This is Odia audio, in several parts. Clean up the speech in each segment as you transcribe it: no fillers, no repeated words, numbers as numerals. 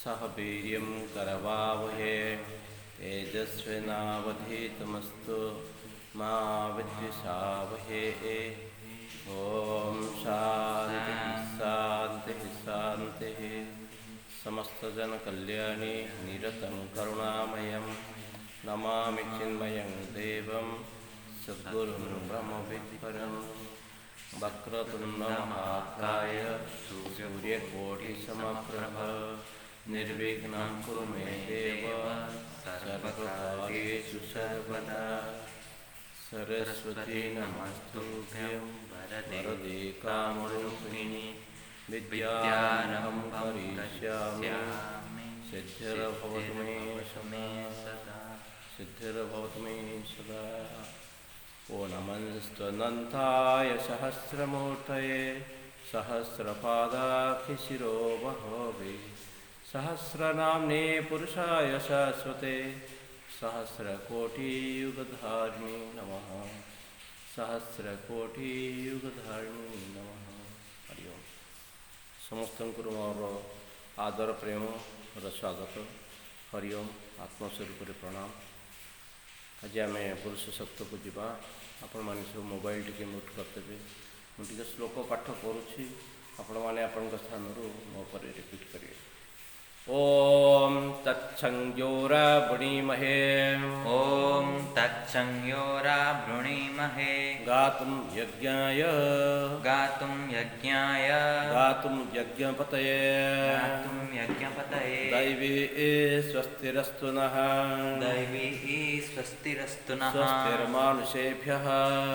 सह वीर्यं करवावहे तेजस्विनावधीतमस्तु मा विद्विषावहे। ॐ शान्तिः शान्तिः शान्तिः। समस्तजनकल्याणे निरतं करुणामयं नमामि चिन्मयं देवं सद्गुरुं ब्रह्मविद्वरं। वक्रतुण्डमहाकाय सूर्यकोटिसमप्रभ निर्विघ्नं कुरु मे देव सर्वकार्येषु सर्वदा। सरस्वती नमस्तुभ्यं वरदे कामरूपिणि विद्यारम्भं करिष्यामि सिद्धिर्भवतु मे सदा, सिद्धिर्भवतु मे सदा। ॐ नमस्त्वनन्ताय सहस्रमूर्तये सहस्रपादाक्षिशिरोबहवे सहस्रनाम्ने पुरुषाय शाश्वते सहस्रकोटियुगधारिणे नमः, सहस्रकोटियुगधारिणे नमः। हरि ओम। ସମସ୍ତଙ୍କୁ ମୋର ଆଦର ପ୍ରେମର ସ୍ୱାଗତ। ହରି ଓମ୍। ଆତ୍ମସ୍ୱରୂପରେ ପ୍ରଣାମ। ଆଜି ଆମେ ପୁରୁଷ ସୂକ୍ତକୁ ଯିବା। ଆପଣମାନେ ସବୁ ମୋବାଇଲ ଟିକେ ମ୍ୟୁଟ୍ କରିଦେବେ। ମୁଁ ଟିକେ ଶ୍ଲୋକ ପାଠ କରୁଛି, ଆପଣମାନେ ଆପଣଙ୍କ ସ୍ଥାନରୁ ମୋ ପରେ ରିପିଟ୍ କରିବେ। ॐ तत्संयोरावृणीमहे। ॐ तत्संयोरावृणीमहे। गातुं यज्ञाय, गातुं यज्ञाय, गातुं यज्ञपतये, गातुं यज्ञपतये। दैवी स्वस्तिरस्तु नः, दैवी स्वस्तिरस्तु नः। स्वस्तिर्मानुषेभ्यः,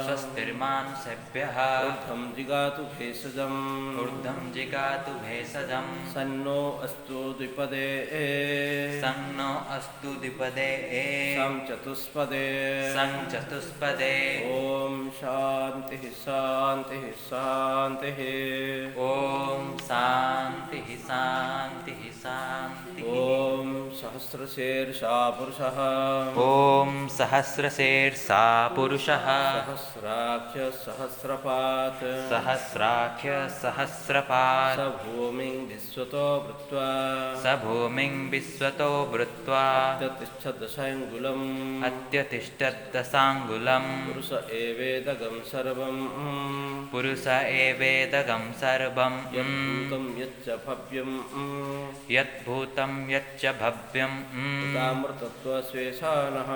स्वस्तिर्मानुषेभ्यः। ऊर्ध्वं जिगातु भेषजम्, ऊर्ध्वं जिगातु भेषजम्। सन्नो अस्तु द्विपदे, सन्नो अस्तु द्विपदे। सं चतुष्पदे, सं चतुष्पदे। ॐ शान्तिः शान्तिः शान्तिः। ॐ शान्तिः शान्तिः शान्तिः। ॐ सहस्रशीर्षा पुरुषः, ॐ सहस्रशीर्षा पुरुषः। सहस्राक्ष सहस्रपात्, सहस्राक्ष सहस्रपात्। स भूमिं विश्वतो वृत्वा, स भूमिं विश्वतो वृत्वा। अत्यतिष्ठद्दशाङ्गुलम्, अत्यतिष्ठद्दशाङ्गुलम्। पुरुष एवेदगं सर्वं, पुरुष एवेदगं सर्वं। यद्भूतं यच्च भव्यं, यद्भूतं यच्च भव्यं। उतामृतत्वशेषानः,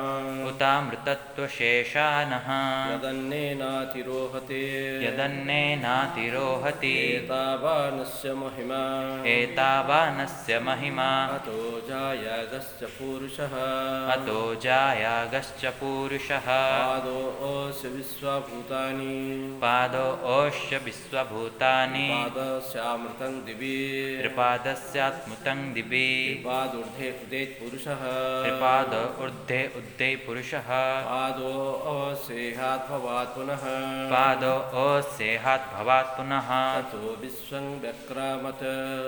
उतामृतत्वशेषानः। यदन्नेनातिरोहति, यदन्नेनातिरोहति। एतावानस्य महिमा, एतावानस्य महिमा। अतो जायागश्च पुरुषः, अतो जायागश्च पुरुषः। पादोऽस्य विश्वभूतानि, पादोऽस्य विश्वभूतानि। त्रिपादस्यामृतं दिवि, त्रिपादस्यात्मृतं दिवि। त्रिपादूर्ध्वे उदेत् पुरुषः, त्रिपाद ऊर्ध्वे उद्ये पुरुषः। पादोऽस्येहात् भवात् पुनः, पादोऽस्येहात् भवात् पुनः। ततो विश्वं व्यक्रामत्,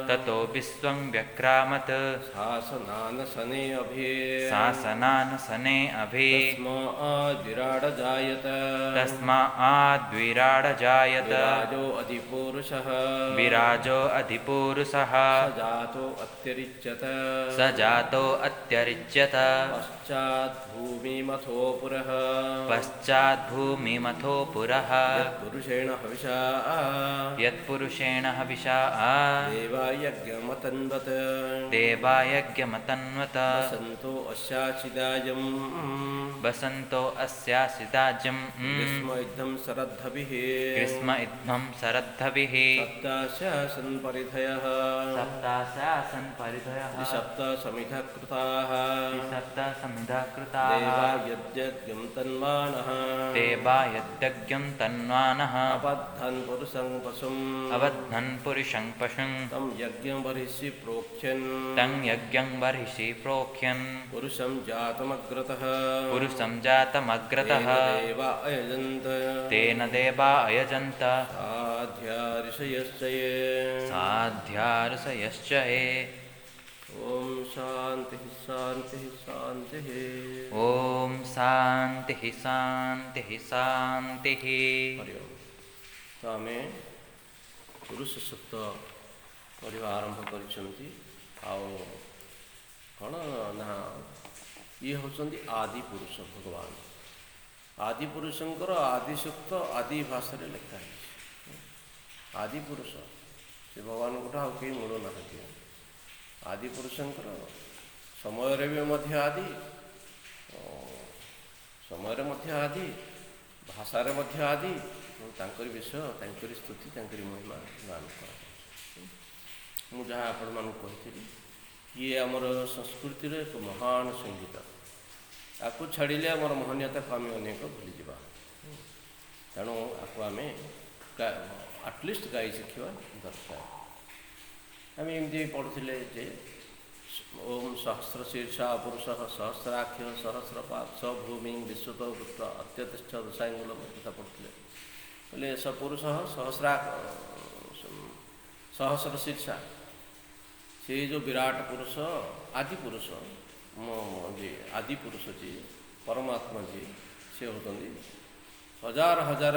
ततो विश्वं व्यक्रामत्। शासनानशने अभि, शासनानशने अभि। तस्माद्विराडजायत, तस्माद्विराडजायत। विराजो अधिपुरुषः, विराजो अधिपुरुषः। स जातो अत्यरिच्यत, स जातो अत्यरिच्यत। पश्चाद्भूमिमथो पुरः, पश्चाद्भूमिमथो पुरः। यत्पुरुषेण हविषा, यत्पुरुषेण हविषा। देवायज्ञमतन्वत, देवायज्ञमतन्वत। वसन्तो अस्यासिदाजम्, वसन्तो अस्यासिदाजम्। ग्रीष्म इद्धं शरद्धभिः, ग्रीष्म इद्धं शरद्धभिः। सप्तास्यासन् परिधयः, सप्तास्यासन् परिधयः। त्रिसप्त समिधः कृताः, त्रिसप्त समिधः कृताः। देवा यद्यज्ञं तन्वानः, देवा यद्यज्ञं तन्वानः। अबद्धन् पुरुषं पशुम्, अबद्धन् पुरुषं पशुम्। तं यज्ञं बर्हिषि प्रोक्ष्यन्, तं यज्ञं बर्हिषि प्रोक्ष्यन्। पुरुषं जातमग्रतः, पुरुषं जातमग्रतः। तेन देवा अयजन्त, तेन देवा अयजन्त। साध्या ऋषयश्च ये, साध्या ऋषयश्च ये। ॐ शान्तिः शान्तिः शान्तिः। ॐ शान्तिः शान्तिः शान्तिः। हरि ओम्। ତ ଆମେ ପୁରୁଷ ସୂକ୍ତ ପଢ଼ିବା ଆରମ୍ଭ କରିଛନ୍ତି। ଆଉ କ'ଣ ନା ଇଏ ହେଉଛନ୍ତି ଆଦି ପୁରୁଷ ଭଗବାନ। ଆଦି ପୁରୁଷଙ୍କର ଆଦି ସୂକ୍ତ ଆଦି ଭାଷାରେ ଲେଖା ହେଇଛି। ଆଦି ପୁରୁଷ ସେ ଭଗବାନଙ୍କଠୁ ଆଉ କେହି ମିଳୁନାହାନ୍ତି। ଆଦି ପୁରୁଷଙ୍କର ସମୟରେ ବି ମଧ୍ୟ ଆଦି, ସମୟରେ ମଧ୍ୟ ଆଦି, ଭାଷାରେ ମଧ୍ୟ ଆଦି, ଏବଂ ତାଙ୍କରି ବିଷୟ, ତାଙ୍କରି ସ୍ତୁତି, ତାଙ୍କରି ମହିମା ଗାନ କରାଯାଉଛି। ମୁଁ ଯାହା ଆପଣମାନଙ୍କୁ କହିଥିଲି, ଇଏ ଆମର ସଂସ୍କୃତିର ଏକ ମହାନ ସଙ୍ଗୀତ। ଆକୁ ଛାଡ଼ିଲେ ଆମର ମହନୀୟତାକୁ ଆମେ ଅନେକ ଭୁଲିଯିବା। ତେଣୁ ଆକୁ ଆମେ ଆଟଲିଷ୍ଟ ଗାଇ ଶିଖିବା ଦରକାର। ଆମେ ଏମିତି ପଢ଼ୁଥିଲେ ଯେ ଓମ୍ ସହସ୍ର ଶୀର୍ଷା ପୁରୁଷ ସହସ୍ରାକ୍ଷ ସହସ୍ରପାଦ ସ ଭୂମି ବିଶ୍ୱତ ପୃଷ୍ଠ ଅତ୍ୟତିଷ୍ଠ ଦଶାଙ୍ଗୁଲ କଥା ପଢ଼ୁଥିଲେ। କହିଲେ ସ ପୁରୁଷ ସହସ୍ର ଶୀର୍ଷା, ସେ ଯେଉଁ ବିରାଟ ପୁରୁଷ ଆଦି ପୁରୁଷ ଯିଏ, ଆଦି ପୁରୁଷ ଯିଏ, ପରମାତ୍ମା ଯିଏ, ସେ ହେଉଛନ୍ତି ହଜାର ହଜାର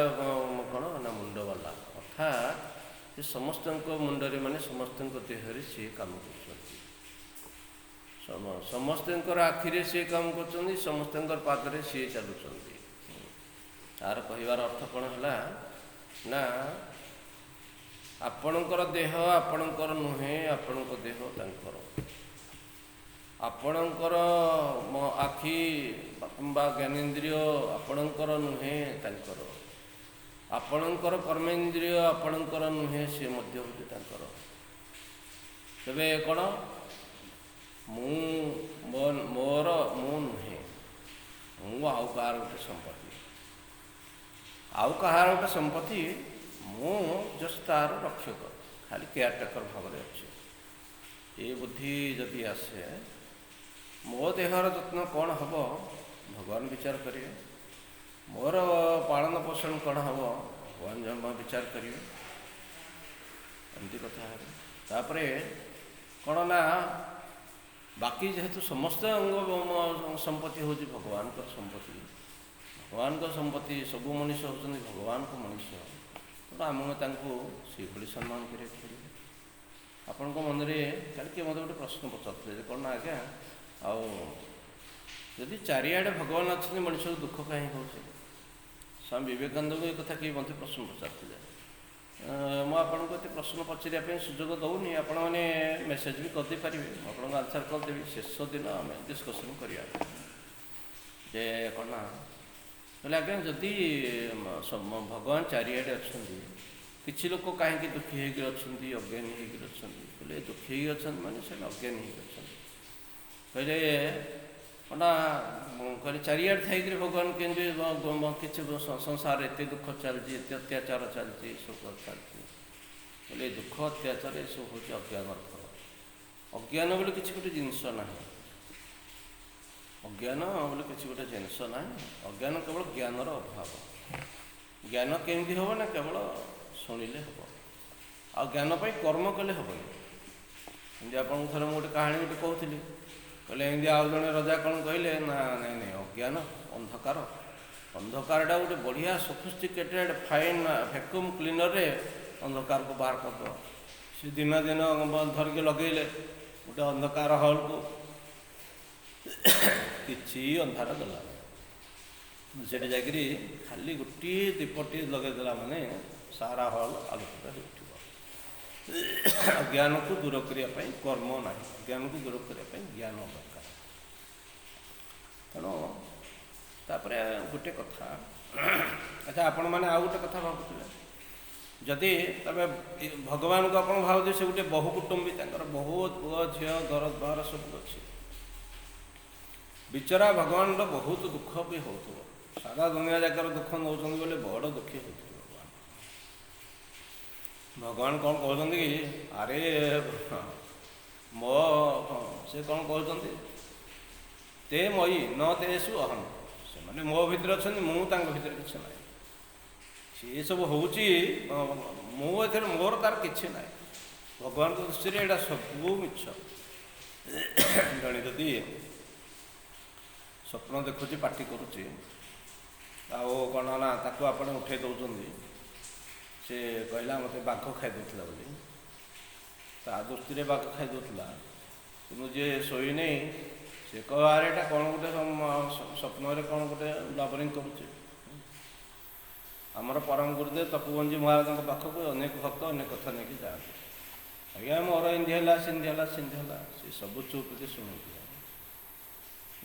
କ'ଣ ନା ମୁଣ୍ଡବାଲା, ଅର୍ଥାତ୍ ସେ ସମସ୍ତଙ୍କ ମୁଣ୍ଡରେ, ମାନେ ସମସ୍ତଙ୍କ ଦେହରେ ସିଏ କାମ କରୁଛନ୍ତି, ସମସ୍ତଙ୍କର ଆଖିରେ ସିଏ କାମ କରୁଛନ୍ତି, ସମସ୍ତଙ୍କର ପାଦରେ ସିଏ ଚାଲୁଛନ୍ତି। ତାର କହିବାର ଅର୍ଥ କ'ଣ ହେଲା ନା ଆପଣଙ୍କର ଦେହ ଆପଣଙ୍କର ନୁହେଁ, ଆପଣଙ୍କ ଦେହ ତାଙ୍କର। ଆପଣଙ୍କର ଆଖି ବା ଜ୍ଞାନେନ୍ଦ୍ରିୟ ଆପଣଙ୍କର ନୁହେଁ, ତାଙ୍କର। ଆପଣଙ୍କର କର୍ମେନ୍ଦ୍ରିୟ ଆପଣଙ୍କର ନୁହେଁ, ସିଏ ମଧ୍ୟ ହେଉଛି ତାଙ୍କର। ତେବେ କ'ଣ ମୁଁ ମୋର ମୁଁ ନୁହେଁ, ମୁଁ ଆଉ କାହାର ଗୋଟେ ସମ୍ପତ୍ତି, ଆଉ କାହାର ଗୋଟେ ସମ୍ପତ୍ତି, ମୁଁ ଜଷ୍ଟ ତାର ରକ୍ଷକ, ଖାଲି କେୟାର ଟେକର ଭାବରେ ଅଛି। ଏ ବୁଦ୍ଧି ଯଦି ଆସେ, ମୋ ଦେହର ଯତ୍ନ କ'ଣ ହେବ ଭଗବାନ ବିଚାର କରିବେ, ମୋର ପାଳନ ପୋଷଣ କ'ଣ ହେବ ଭଗବାନ ଜମା ବିଚାର କରିବେ, ଏମିତି କଥା ହେବ। ତାପରେ କ'ଣ ନା ବାକି ଯେହେତୁ ସମସ୍ତ ଅଙ୍ଗ ସମ୍ପତ୍ତି ହେଉଛି ଭଗବାନଙ୍କର ସମ୍ପତ୍ତି, ଭଗବାନଙ୍କ ସମ୍ପତ୍ତି, ସବୁ ମଣିଷ ହେଉଛନ୍ତି ଭଗବାନଙ୍କ ମଣିଷ, ତେଣୁ ଆମକୁ ତାଙ୍କୁ ସେଇଭଳି ସମ୍ମାନ କରିବାକୁ ପଡ଼ିବ। ଆପଣଙ୍କ ମନରେ କାଲି କିଏ ମୋତେ ଗୋଟେ ପ୍ରଶ୍ନ ପଚାରୁଥିଲେ ଯେ କ'ଣ ନା ଆଜ୍ଞା, ଆଉ ଯଦି ଚାରିଆଡ଼େ ଭଗବାନ ଅଛନ୍ତି ମଣିଷକୁ ଦୁଃଖ କାହିଁ ହେଉଛି? ସ୍ୱାମୀ ବିବେକାନନ୍ଦଙ୍କୁ ଏ କଥା କିଏ ମୋତେ ପ୍ରଶ୍ନ ପଚାରୁଥିଲେ। ମୁଁ ଆପଣଙ୍କୁ ଏତେ ପ୍ରଶ୍ନ ପଚାରିବା ପାଇଁ ସୁଯୋଗ ଦେଉନି, ଆପଣମାନେ ମେସେଜ୍ ବି କରିଦେଇପାରିବେ, ମୁଁ ଆପଣଙ୍କୁ ଆନ୍ସର୍ କରିଦେବି। ଶେଷ ଦିନ ଆମେ ଡିସ୍କସନ୍ କରିବା ଯେ କ'ଣ ନା କହିଲେ ଆଜ୍ଞା ଯଦି ଭଗବାନ ଚାରିଆଡ଼େ ଅଛନ୍ତି, କିଛି ଲୋକ କାହିଁକି ଦୁଃଖୀ ହେଇକି ଅଛନ୍ତି, ଅଜ୍ଞାନୀ ହେଇକି ଅଛନ୍ତି? କହିଲେ ଦୁଃଖୀ ହେଇକି ଅଛନ୍ତି ମାନେ ସେମାନେ ଅଜ୍ଞାନୀ ହେଇକି ଅଛନ୍ତି। କହିଲେ କ'ଣ କହିଲେ ଚାରିଆଡ଼େ ଥାଇକିରି ଭଗବାନ କେମିତି କିଛି ସଂସାରରେ ଏତେ ଦୁଃଖ ଚାଲିଛି, ଏତେ ଅତ୍ୟାଚାର ଚାଲିଛି, ଏସବୁ ଚାଲିଛି। କହିଲେ ଏ ଦୁଃଖ ଅତ୍ୟାଚାର ଏସବୁ ହେଉଛି ଅଜ୍ଞାନର ଫଳ। ଅଜ୍ଞାନ ବୋଲି କିଛି ଗୋଟେ ଜିନିଷ ନାହିଁ, ଅଜ୍ଞାନ ବୋଲି କିଛି ଗୋଟେ ଜିନିଷ ନାହିଁ, ଅଜ୍ଞାନ କେବଳ ଜ୍ଞାନର ଅଭାବ। ଜ୍ଞାନ କେମିତି ହେବ ନା କେବଳ ଶୁଣିଲେ ହେବ, ଆଉ ଜ୍ଞାନ ପାଇଁ କର୍ମ କଲେ ହେବନି। ଏମିତି ଆପଣଙ୍କୁ ଥରେ ମୁଁ ଗୋଟେ କାହାଣୀ ଗୋଟେ କହୁଥିଲି, କହିଲେ ଏମିତି ଆଉ ଜଣେ ରଜା କ'ଣ କହିଲେ ନା ନାଇଁ ନାଇଁ ଅଜ୍ଞାନ ଅନ୍ଧକାର, ଅନ୍ଧକାରଟା ଗୋଟେ ବଢ଼ିଆ ସଫିଷ୍ଟିକେଟେଡ଼ ଫାଇନ୍ ଭ୍ୟାକ୍ୟୁମ୍ କ୍ଲିନରରେ ଅନ୍ଧକାରକୁ ବାହାର କରିଦେବ। ସେ ଦିନ ଦିନ ଧରିକି ଲଗେଇଲେ ଗୋଟେ ଅନ୍ଧକାର ହଲ୍କୁ, କିଛି ଅନ୍ଧାର ଗଲା, ସେଠି ଯାଇକରି ଖାଲି ଗୋଟିଏ ଦୀପଟିଏ ଲଗେଇଦେଲା ମାନେ ସାରା ହଲ୍ ଆଲୋକିତ ହେଇ ଉଠିବ। ଅଜ୍ଞାନକୁ ଦୂର କରିବା ପାଇଁ କର୍ମ ନାହିଁ, ଅଜ୍ଞାନକୁ ଦୂର କରିବା ପାଇଁ ଜ୍ଞାନ ଦରକାର। ତେଣୁ ତାପରେ ଗୋଟେ କଥା, ଆଚ୍ଛା ଆପଣମାନେ ଆଉ ଗୋଟେ କଥା ଭାବୁଥିବେ, ଯଦି ତମେ ଭଗବାନଙ୍କୁ ଆପଣ ଭାବୁଥିବେ ସେ ଗୋଟେ ବହୁ କୁଟୁମ୍ବୀ, ତାଙ୍କର ବହୁତ ପୁଅ ଝିଅ ଘର ଦ୍ୱାର ସବୁ ଅଛି, ବିଚରା ଭଗବାନର ବହୁତ ଦୁଃଖ ବି ହେଉଥିବ, ସାରା ଦୁନିଆ ଯାକର ଦୁଃଖ ନେଉଛନ୍ତି ବୋଲି ବଡ଼ ଦୁଃଖୀ ହେଉଥିବ ଭଗବାନ। ଭଗବାନ କ'ଣ କହୁଛନ୍ତି କି ଆରେ ମୋ, ସେ କ'ଣ କହୁଛନ୍ତି, ତେ ମୟି ନ ତେଷୁ ଅହଂ, ସେମାନେ ମୋ ଭିତରେ ଅଛନ୍ତି, ମୁଁ ତାଙ୍କ ଭିତରେ କିଛି ନାହିଁ, ସିଏ ସବୁ ହେଉଛି ମୁଁ ଏଥିରେ ମୋର ତାର କିଛି ନାହିଁ। ଭଗବାନଙ୍କ ଦୃଷ୍ଟିରେ ଏଇଟା ସବୁ ମିଛ। ଜଣେ ଯଦି ସ୍ୱପ୍ନ ଦେଖୁଛି, ପାଟି କରୁଛି, ଆଉ କ'ଣ ନା ତାକୁ ଆପଣ ଉଠେଇ ଦେଉଛନ୍ତି, ସେ କହିଲା ମୋତେ ବାଘ ଖାଇ ଦେଉଥିଲା ବୋଲି, ତା ଦୃଷ୍ଟିରେ ବାଘ ଖାଇ ଦେଉଥିଲା, କିନ୍ତୁ ଯିଏ ଶୋଇନେଇ ସେ କହିବ ଆରେ ଏଇଟା କ'ଣ ଗୋଟେ ସ୍ୱପ୍ନରେ କ'ଣ ଗୋଟେ ବ୍ଲାବରିଂ କରୁଛି। ଆମର ପରମ ଗୁରୁଦେବ ତପୋବନଜୀ ମହାରାଜଙ୍କ ପାଖକୁ ଅନେକ ଭକ୍ତ ଅନେକ କଥା ନେଇକି ଯାଆନ୍ତି। ଆଜ୍ଞା ମୋର ଏମିତି ହେଲା ସେମିତି ହେଲା ସେମିତି ହେଲା, ସେ ସବୁ ଚୁପିକି ଶୁଣନ୍ତି।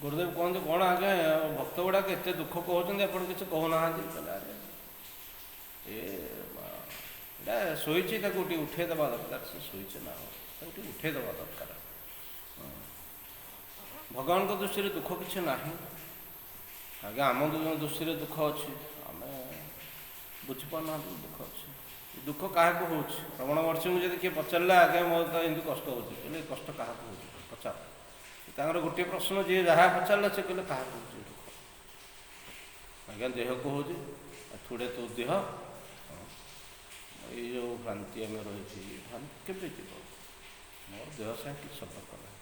ଗୁରୁଦେବ କୁହନ୍ତି କ'ଣ ଆଜ୍ଞା ଭକ୍ତ ଗୁଡ଼ାକ ଏତେ ଦୁଃଖ କହୁଛନ୍ତି, ଆପଣ କିଛି କହୁନାହାନ୍ତି? କହିଲେ ଆରେ ଏ ଏଇଟା ଶୋଇଛି, ତାକୁ ଟିକେ ଉଠେଇ ଦେବା ଦରକାର। ସେ ଶୋଇଛି ନା, ତାକୁ ଟିକେ ଉଠେଇ ଦେବା ଦରକାର। ଭଗବାନଙ୍କ ଦୃଷ୍ଟିରେ ଦୁଃଖ କିଛି ନାହିଁ ଆଜ୍ଞା, ଆମ ଦୃଷ୍ଟିରେ ଦୁଃଖ ଅଛି, ଆମେ ବୁଝିପାରୁନାହାନ୍ତି ଦୁଃଖ ଅଛି। ଦୁଃଖ କାହାକୁ ହେଉଛି? ରମଣ ମହର୍ଷିଙ୍କୁ ଯଦି କିଏ ପଚାରିଲା ଆଜ୍ଞା ମୋର ତ ଏମିତି କଷ୍ଟ ହେଉଛି, କହିଲେ କଷ୍ଟ କାହାକୁ ହେଉଛି ପଚାର। ତାଙ୍କର ଗୋଟିଏ ପ୍ରଶ୍ନ, ଯିଏ ଯାହା ପଚାରିଲା ସେ କହିଲେ କାହାକୁ ହେଉଛି ଦୁଃଖ? ଆଜ୍ଞା ଦେହକୁ ହେଉଛି, ଥୋଡ଼େ ତୋ ଦେହ। ଏଇ ଯେଉଁ ଭ୍ରାନ୍ତି ଆମେ ରହିଛି, ଭ୍ରାନ୍ତି କେବେ ଯିବ? ମୋର ଦେହ ସାଙ୍ଗେ କିଛି ସମ୍ପର୍କ ନାହିଁ,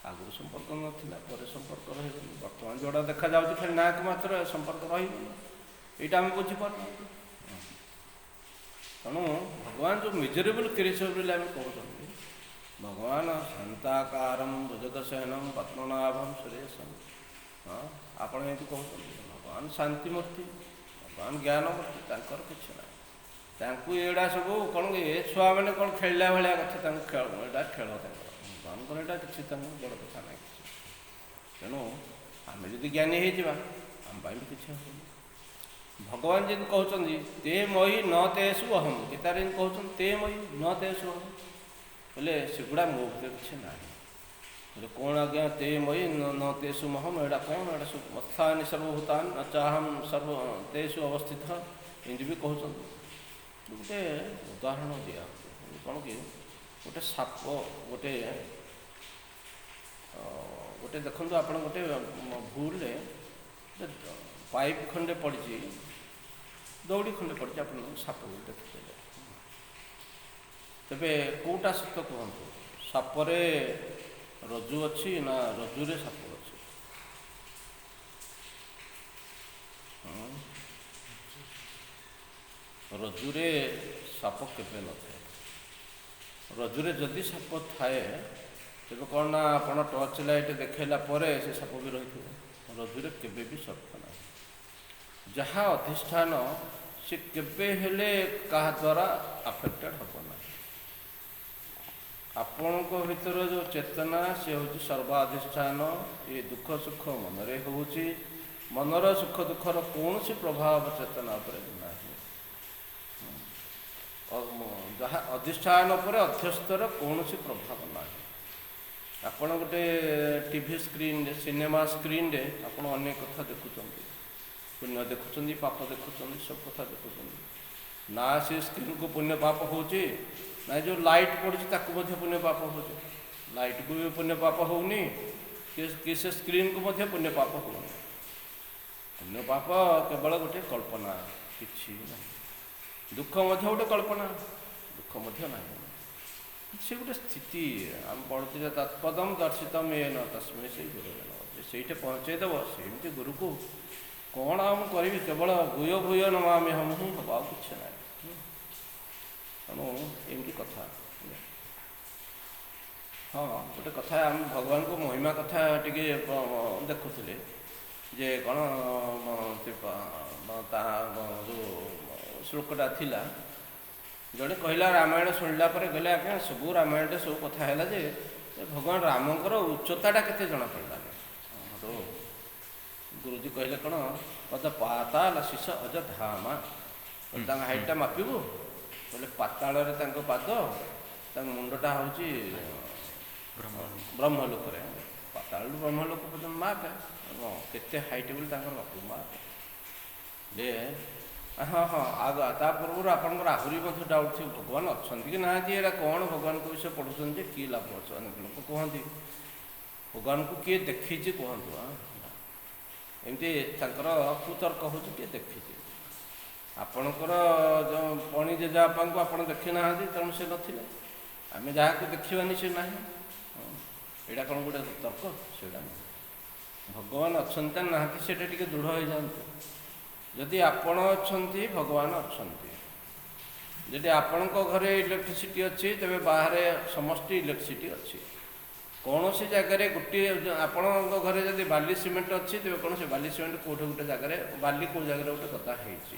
ଆଗରୁ ସମ୍ପର୍କ ନଥିଲା, ପରେ ସମ୍ପର୍କ ରହିବନି। ବର୍ତ୍ତମାନ ଯେଉଁଟା ଦେଖାଯାଉଛି ଖାଲି ନାଁକୁ ମାତ୍ର ସମ୍ପର୍କ ରହିବନି, ଏଇଟା ଆମେ ବୁଝିପାରୁନାହାନ୍ତି। ତେଣୁ ଭଗବାନ ଯେଉଁ ମିଜରେବଲ୍ କ୍ରିଏଚର୍ ବୋଲି ଆମେ କହୁଛନ୍ତି, ଭଗବାନ ଶାନ୍ତାକାରಂ ଭୁଜଗଶୟନಂ ପଦ୍ମନାଭಂ ସୁରେଶಂ, ହଁ ଆପଣ ଏମିତି କହୁଛନ୍ତି। ଭଗବାନ ଶାନ୍ତିମୂର୍ତ୍ତି, ଭଗବାନ ଜ୍ଞାନମୂର୍ତ୍ତି, ତାଙ୍କର କିଛି ନାହିଁ। ତାଙ୍କୁ ଏଗୁଡ଼ା ସବୁ କ'ଣ ଏ ଛୁଆମାନେ କ'ଣ ଖେଳିଲା ଭଳିଆ କଥା, ତାଙ୍କୁ ଖେଳ ଏଇଟା ଖେଳ ତାଙ୍କର, ଭଗବାନଙ୍କର ଏଇଟା କିଛି ତାଙ୍କୁ ବଡ଼ କଥା ନାହିଁ କିଛି। ତେଣୁ ଆମେ ଯଦି ଜ୍ଞାନୀ ହେଇଯିବା ଆମ ପାଇଁ ବି କିଛି ହେବନି। ଭଗବାନ ଯେମିତି କହୁଛନ୍ତି ତେ ମୟି ନ ତେଷୁ ଅହମ୍, ଗୀତାରେ ଯେମିତି କହୁଛନ୍ତି ତେ ମୟି ନ ତେଷୁ ଅହମ୍, ହେଲେ ସେଗୁଡ଼ା ମୋ ଭିତରେ କିଛି ନାହିଁ। ହେଲେ କ'ଣ ଆଜ୍ଞା ତେ ମୟି ନ ତେଷୁ ମହମ୍, ଏଇଟା କ'ଣ? ଏଇଟା ସବୁ ମତ୍ଥାନି ସର୍ବଭୂତାନ ନ ଚାହମ୍ ସର୍ବ ତେଷୁ ଅବସ୍ଥିତ, ଏମିତି ବି କହୁଛନ୍ତି। ଗୋଟେ ଉଦାହରଣ ଦିଆହେଉଛି କ'ଣ କି, ଗୋଟେ ସାପ ଗୋଟେ ଗୋଟେ ଦେଖନ୍ତୁ ଆପଣ ଗୋଟେ ଭୁଲରେ ଗୋଟେ ପାଇପ୍ ଖଣ୍ଡେ ପଡ଼ିଛି, ଦଉଡ଼ି ଖଣ୍ଡେ ପଡ଼ିଛି, ଆପଣ ସାପ ଦେଖିଦେଲେ। ତେବେ କେଉଁଟା ସତ କୁହନ୍ତୁ? ସାପରେ ରଜୁ ଅଛି ନା ରଜୁରେ ସାପ ଅଛି? ରଜୁରେ ସାପ କେବେ ନଥାଏ। ରଜୁରେ ଯଦି ସାପ ଥାଏ ତେବେ କ'ଣ ନା ଆପଣ ଟର୍ଚ୍ଚ ଲାଇଟ୍ ଦେଖାଇଲା ପରେ ସେ ସାପ ବି ରହିଥିବ। ରଜୁରେ କେବେ ବି ସର୍ପ ନାହିଁ। ଯାହା ଅଧିଷ୍ଠାନ ସେ କେବେ ହେଲେ କାହା ଦ୍ୱାରା ଆଫେକ୍ଟେଡ଼ ହେବ ନାହିଁ। ଆପଣଙ୍କ ଭିତରେ ଯେଉଁ ଚେତନା ସେ ହେଉଛି ସର୍ବାଧିଷ୍ଠାନ। ଏ ଦୁଃଖ ସୁଖ ମନରେ ହେଉଛି, ମନର ସୁଖ ଦୁଃଖର କୌଣସି ପ୍ରଭାବ ଚେତନା ଉପରେ ନାହିଁ। ଯାହା ଅଧିଷ୍ଠାନ ଉପରେ ଅଧ୍ୟସ୍ତର କୌଣସି ପ୍ରଭାବ ନାହିଁ। ଆପଣ ଗୋଟେ ଟିଭି ସ୍କ୍ରିନ୍ରେ, ସିନେମା ସ୍କ୍ରିନ୍ରେ ଆପଣ ଅନେକ କଥା ଦେଖୁଛନ୍ତି, ପୁଣ୍ୟ ଦେଖୁଛନ୍ତି, ପାପ ଦେଖୁଛନ୍ତି, ସବୁ କଥା ଦେଖୁଛନ୍ତି। ନା ସେ ସ୍କ୍ରିନ୍କୁ ପୁଣ୍ୟ ପାପ ହେଉଛି, ନା ଯେଉଁ ଲାଇଟ୍ ପଡ଼ୁଛି ତାକୁ ମଧ୍ୟ ପୁଣ୍ୟ ପାପ ହେଉଛି। ଲାଇଟ୍କୁ ବି ପୁଣ୍ୟ ପାପ ହେଉନି, କି ସେ ସ୍କ୍ରିନ୍କୁ ମଧ୍ୟ ପୁଣ୍ୟ ପାପ ହେଉନି। ପୁଣ୍ୟ ପାପ କେବଳ ଗୋଟେ କଳ୍ପନା, କିଛି ନାହିଁ। ଦୁଃଖ ମଧ୍ୟ ଗୋଟେ କଳ୍ପନା, ଦୁଃଖ ମଧ୍ୟ ନାହିଁ। ସେ ଗୋଟେ ସ୍ଥିତି। ଆମେ ପଢ଼ୁଛୁ ଯେ ତତ୍ପଦମ ଦର୍ଶିତମ ଏନ ତସ୍ମୈ ଶ୍ରୀ ଗୁରବେ ନମଃ। ସେଇଠି ପହଞ୍ଚେଇ ଦେବ ସେମିତି ଗୁରୁକୁ କ'ଣ ଆଉ ମୁଁ କରିବି, କେବଳ ଭୂୟ ଭୂୟ ନମାମ୍ୟହମ୍ ହିଁ ହେବ, ଆଉ କିଛି ନାହିଁ। ତେଣୁ ଏମିତି କଥା। ହଁ, ଗୋଟେ କଥା ଆମେ ଭଗବାନଙ୍କ ମହିମା କଥା ଟିକେ ଦେଖୁଥିଲେ ଯେ କ'ଣ ତା ଯେଉଁ ଶ୍ଲୋକଟା ଥିଲା, ଜଣେ କହିଲା ରାମାୟଣ ଶୁଣିଲା ପରେ କହିଲେ ଆଜ୍ଞା ସବୁ ରାମାୟଣରେ ସବୁ କଥା ହେଲା ଯେ ଭଗବାନ ରାମଙ୍କର ଉଚ୍ଚତାଟା କେତେ ଜଣାପଡ଼ିଲାନି। ଗୁରୁଜୀ କହିଲେ କ'ଣ ପଦ ପାତାଳ ଶିଷ ଅଜ ଧାମା, ତାଙ୍କ ହାଇଟ୍ଟା ମାପିବୁ? କହିଲେ ପାତାଳରେ ତାଙ୍କ ପାଦ, ତାଙ୍କ ମୁଣ୍ଡଟା ହେଉଛି ବ୍ରହ୍ମଲୋକରେ, ପାତାଳରୁ ବ୍ରହ୍ମଲୋକ ପର୍ଯ୍ୟନ୍ତ ମାପେ, କେତେ ହାଇଟ୍ ବୋଲି ତାଙ୍କର ମାପିବୁ ମାପେ। ଯେ ହଁ ହଁ, ଆଗ ତା ପୂର୍ବରୁ ଆପଣଙ୍କର ଆହୁରି ମଧ୍ୟ ଡାଉଟ୍ ଥିବ ଭଗବାନ ଅଛନ୍ତି କି ନାହାନ୍ତି, ଏଇଟା କ'ଣ ଭଗବାନଙ୍କ ବିଷୟ ପଢ଼ୁଛନ୍ତି ଯେ କିଏ ଲାଭ ଅଛି? ଅନେକ ଲୋକ କୁହନ୍ତି ଭଗବାନଙ୍କୁ କିଏ ଦେଖିଛି କୁହନ୍ତୁ, ଏମିତି ତାଙ୍କର କୁତର୍କ ହେଉଛି କିଏ ଦେଖିଛି। ଆପଣଙ୍କର ଯେଉଁ ପଣି ଜେଜେବାପାଙ୍କୁ ଆପଣ ଦେଖିନାହାନ୍ତି, ତେଣୁ ସେ ନଥିଲେ, ଆମେ ଯାହାକୁ ଦେଖିବାନି ସେ ନାହିଁ, ଏଇଟା କ'ଣ ଗୋଟେ ତର୍କ? ସେଇଟା ନୁହେଁ। ଭଗବାନ ଅଛନ୍ତି ନା ନାହାନ୍ତି ସେଇଟା ଟିକେ ଦୃଢ଼ ହେଇଯାଆନ୍ତୁ। ଯଦି ଆପଣ ଅଛନ୍ତି, ଭଗବାନ ଅଛନ୍ତି। ଯଦି ଆପଣଙ୍କ ଘରେ ଇଲେକ୍ଟ୍ରିସିଟି ଅଛି, ତେବେ ବାହାରେ ସମସ୍ତେ ଇଲେକ୍ଟ୍ରିସିଟି ଅଛି। କୌଣସି ଜାଗାରେ ଗୋଟିଏ, ଆପଣଙ୍କ ଘରେ ଯଦି ବାଲି ସିମେଣ୍ଟ ଅଛି, ତେବେ କୌଣସି ବାଲି ସିମେଣ୍ଟ କେଉଁଠି ଗୋଟେ ଜାଗାରେ, ବାଲି କେଉଁ ଜାଗାରେ ଗୋଟେ ଗଦା ହେଇଛି।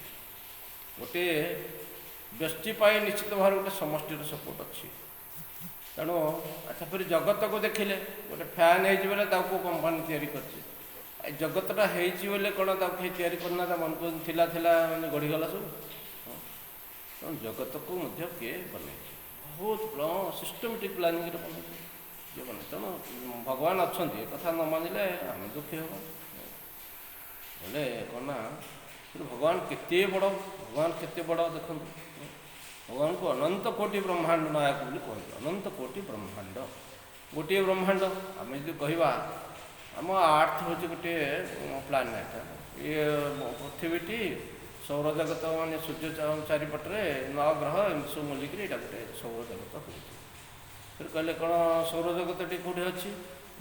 ଗୋଟିଏ ବ୍ୟଷ୍ଟି ପାଇଁ ନିଶ୍ଚିତ ଭାବରେ ଗୋଟେ ସମଷ୍ଟିର ସପୋର୍ଟ ଅଛି। ତେଣୁ ଆଚ୍ଛା, ଫେରେ ଜଗତକୁ ଦେଖିଲେ ଗୋଟେ ଫ୍ୟାନ୍ ହେଇଛି ବୋଲେ ତାକୁ କେଉଁ କମ୍ପାନୀ ତିଆରି କରିଛି? ଏ ଜଗତଟା ହେଇଛି ବୋଲେ କ'ଣ ତାକୁ କେହି ତିଆରି କରିନା? ତା ମନକୁ ଥିଲା ଥିଲା ମାନେ ଗଢ଼ିଗଲା ସବୁ। ହଁ, ତେଣୁ ଜଗତକୁ ମଧ୍ୟ କିଏ ବନେଇଛି? ବହୁତ ସିଷ୍ଟମେଟିକ୍ ପ୍ଲାନିଂରେ ବନେଇଛି କିଏ ବନେଇ। ତେଣୁ ଭଗବାନ ଅଛନ୍ତି ଏ କଥା ନ ମାନିଲେ ଆମେ ଦୁଃଖୀ ହେବ। ହେଲେ କ'ଣ ନା, କିନ୍ତୁ ଭଗବାନ କେତେ ବଡ଼, ଭଗବାନ କେତେ ବଡ଼ ଦେଖନ୍ତୁ। ଭଗବାନଙ୍କୁ ଅନନ୍ତ କୋଟି ବ୍ରହ୍ମାଣ୍ଡ ନାୟକ ବୋଲି କୁହନ୍ତି। ଅନନ୍ତ କୋଟି ବ୍ରହ୍ମାଣ୍ଡ, ଗୋଟିଏ ବ୍ରହ୍ମାଣ୍ଡ ଆମେ ଯଦି କହିବା, ଆମ ଆର୍ଥ ହେଉଛି ଗୋଟିଏ ପ୍ଲାନେଟ୍। ଇଏ ପୃଥିବୀଟି ସୌରଜଗତ, ମାନେ ସୂର୍ଯ୍ୟ ଚାରିପଟରେ ନଅ ଗ୍ରହ ଏମିତି ସବୁ ବୁଲିକିରି ଏଇଟା ଗୋଟେ ସୌରଜଗତ ହେଉଛି। ଫେର କହିଲେ କ'ଣ, ସୌରଜଗତଟି କେଉଁଠି ଅଛି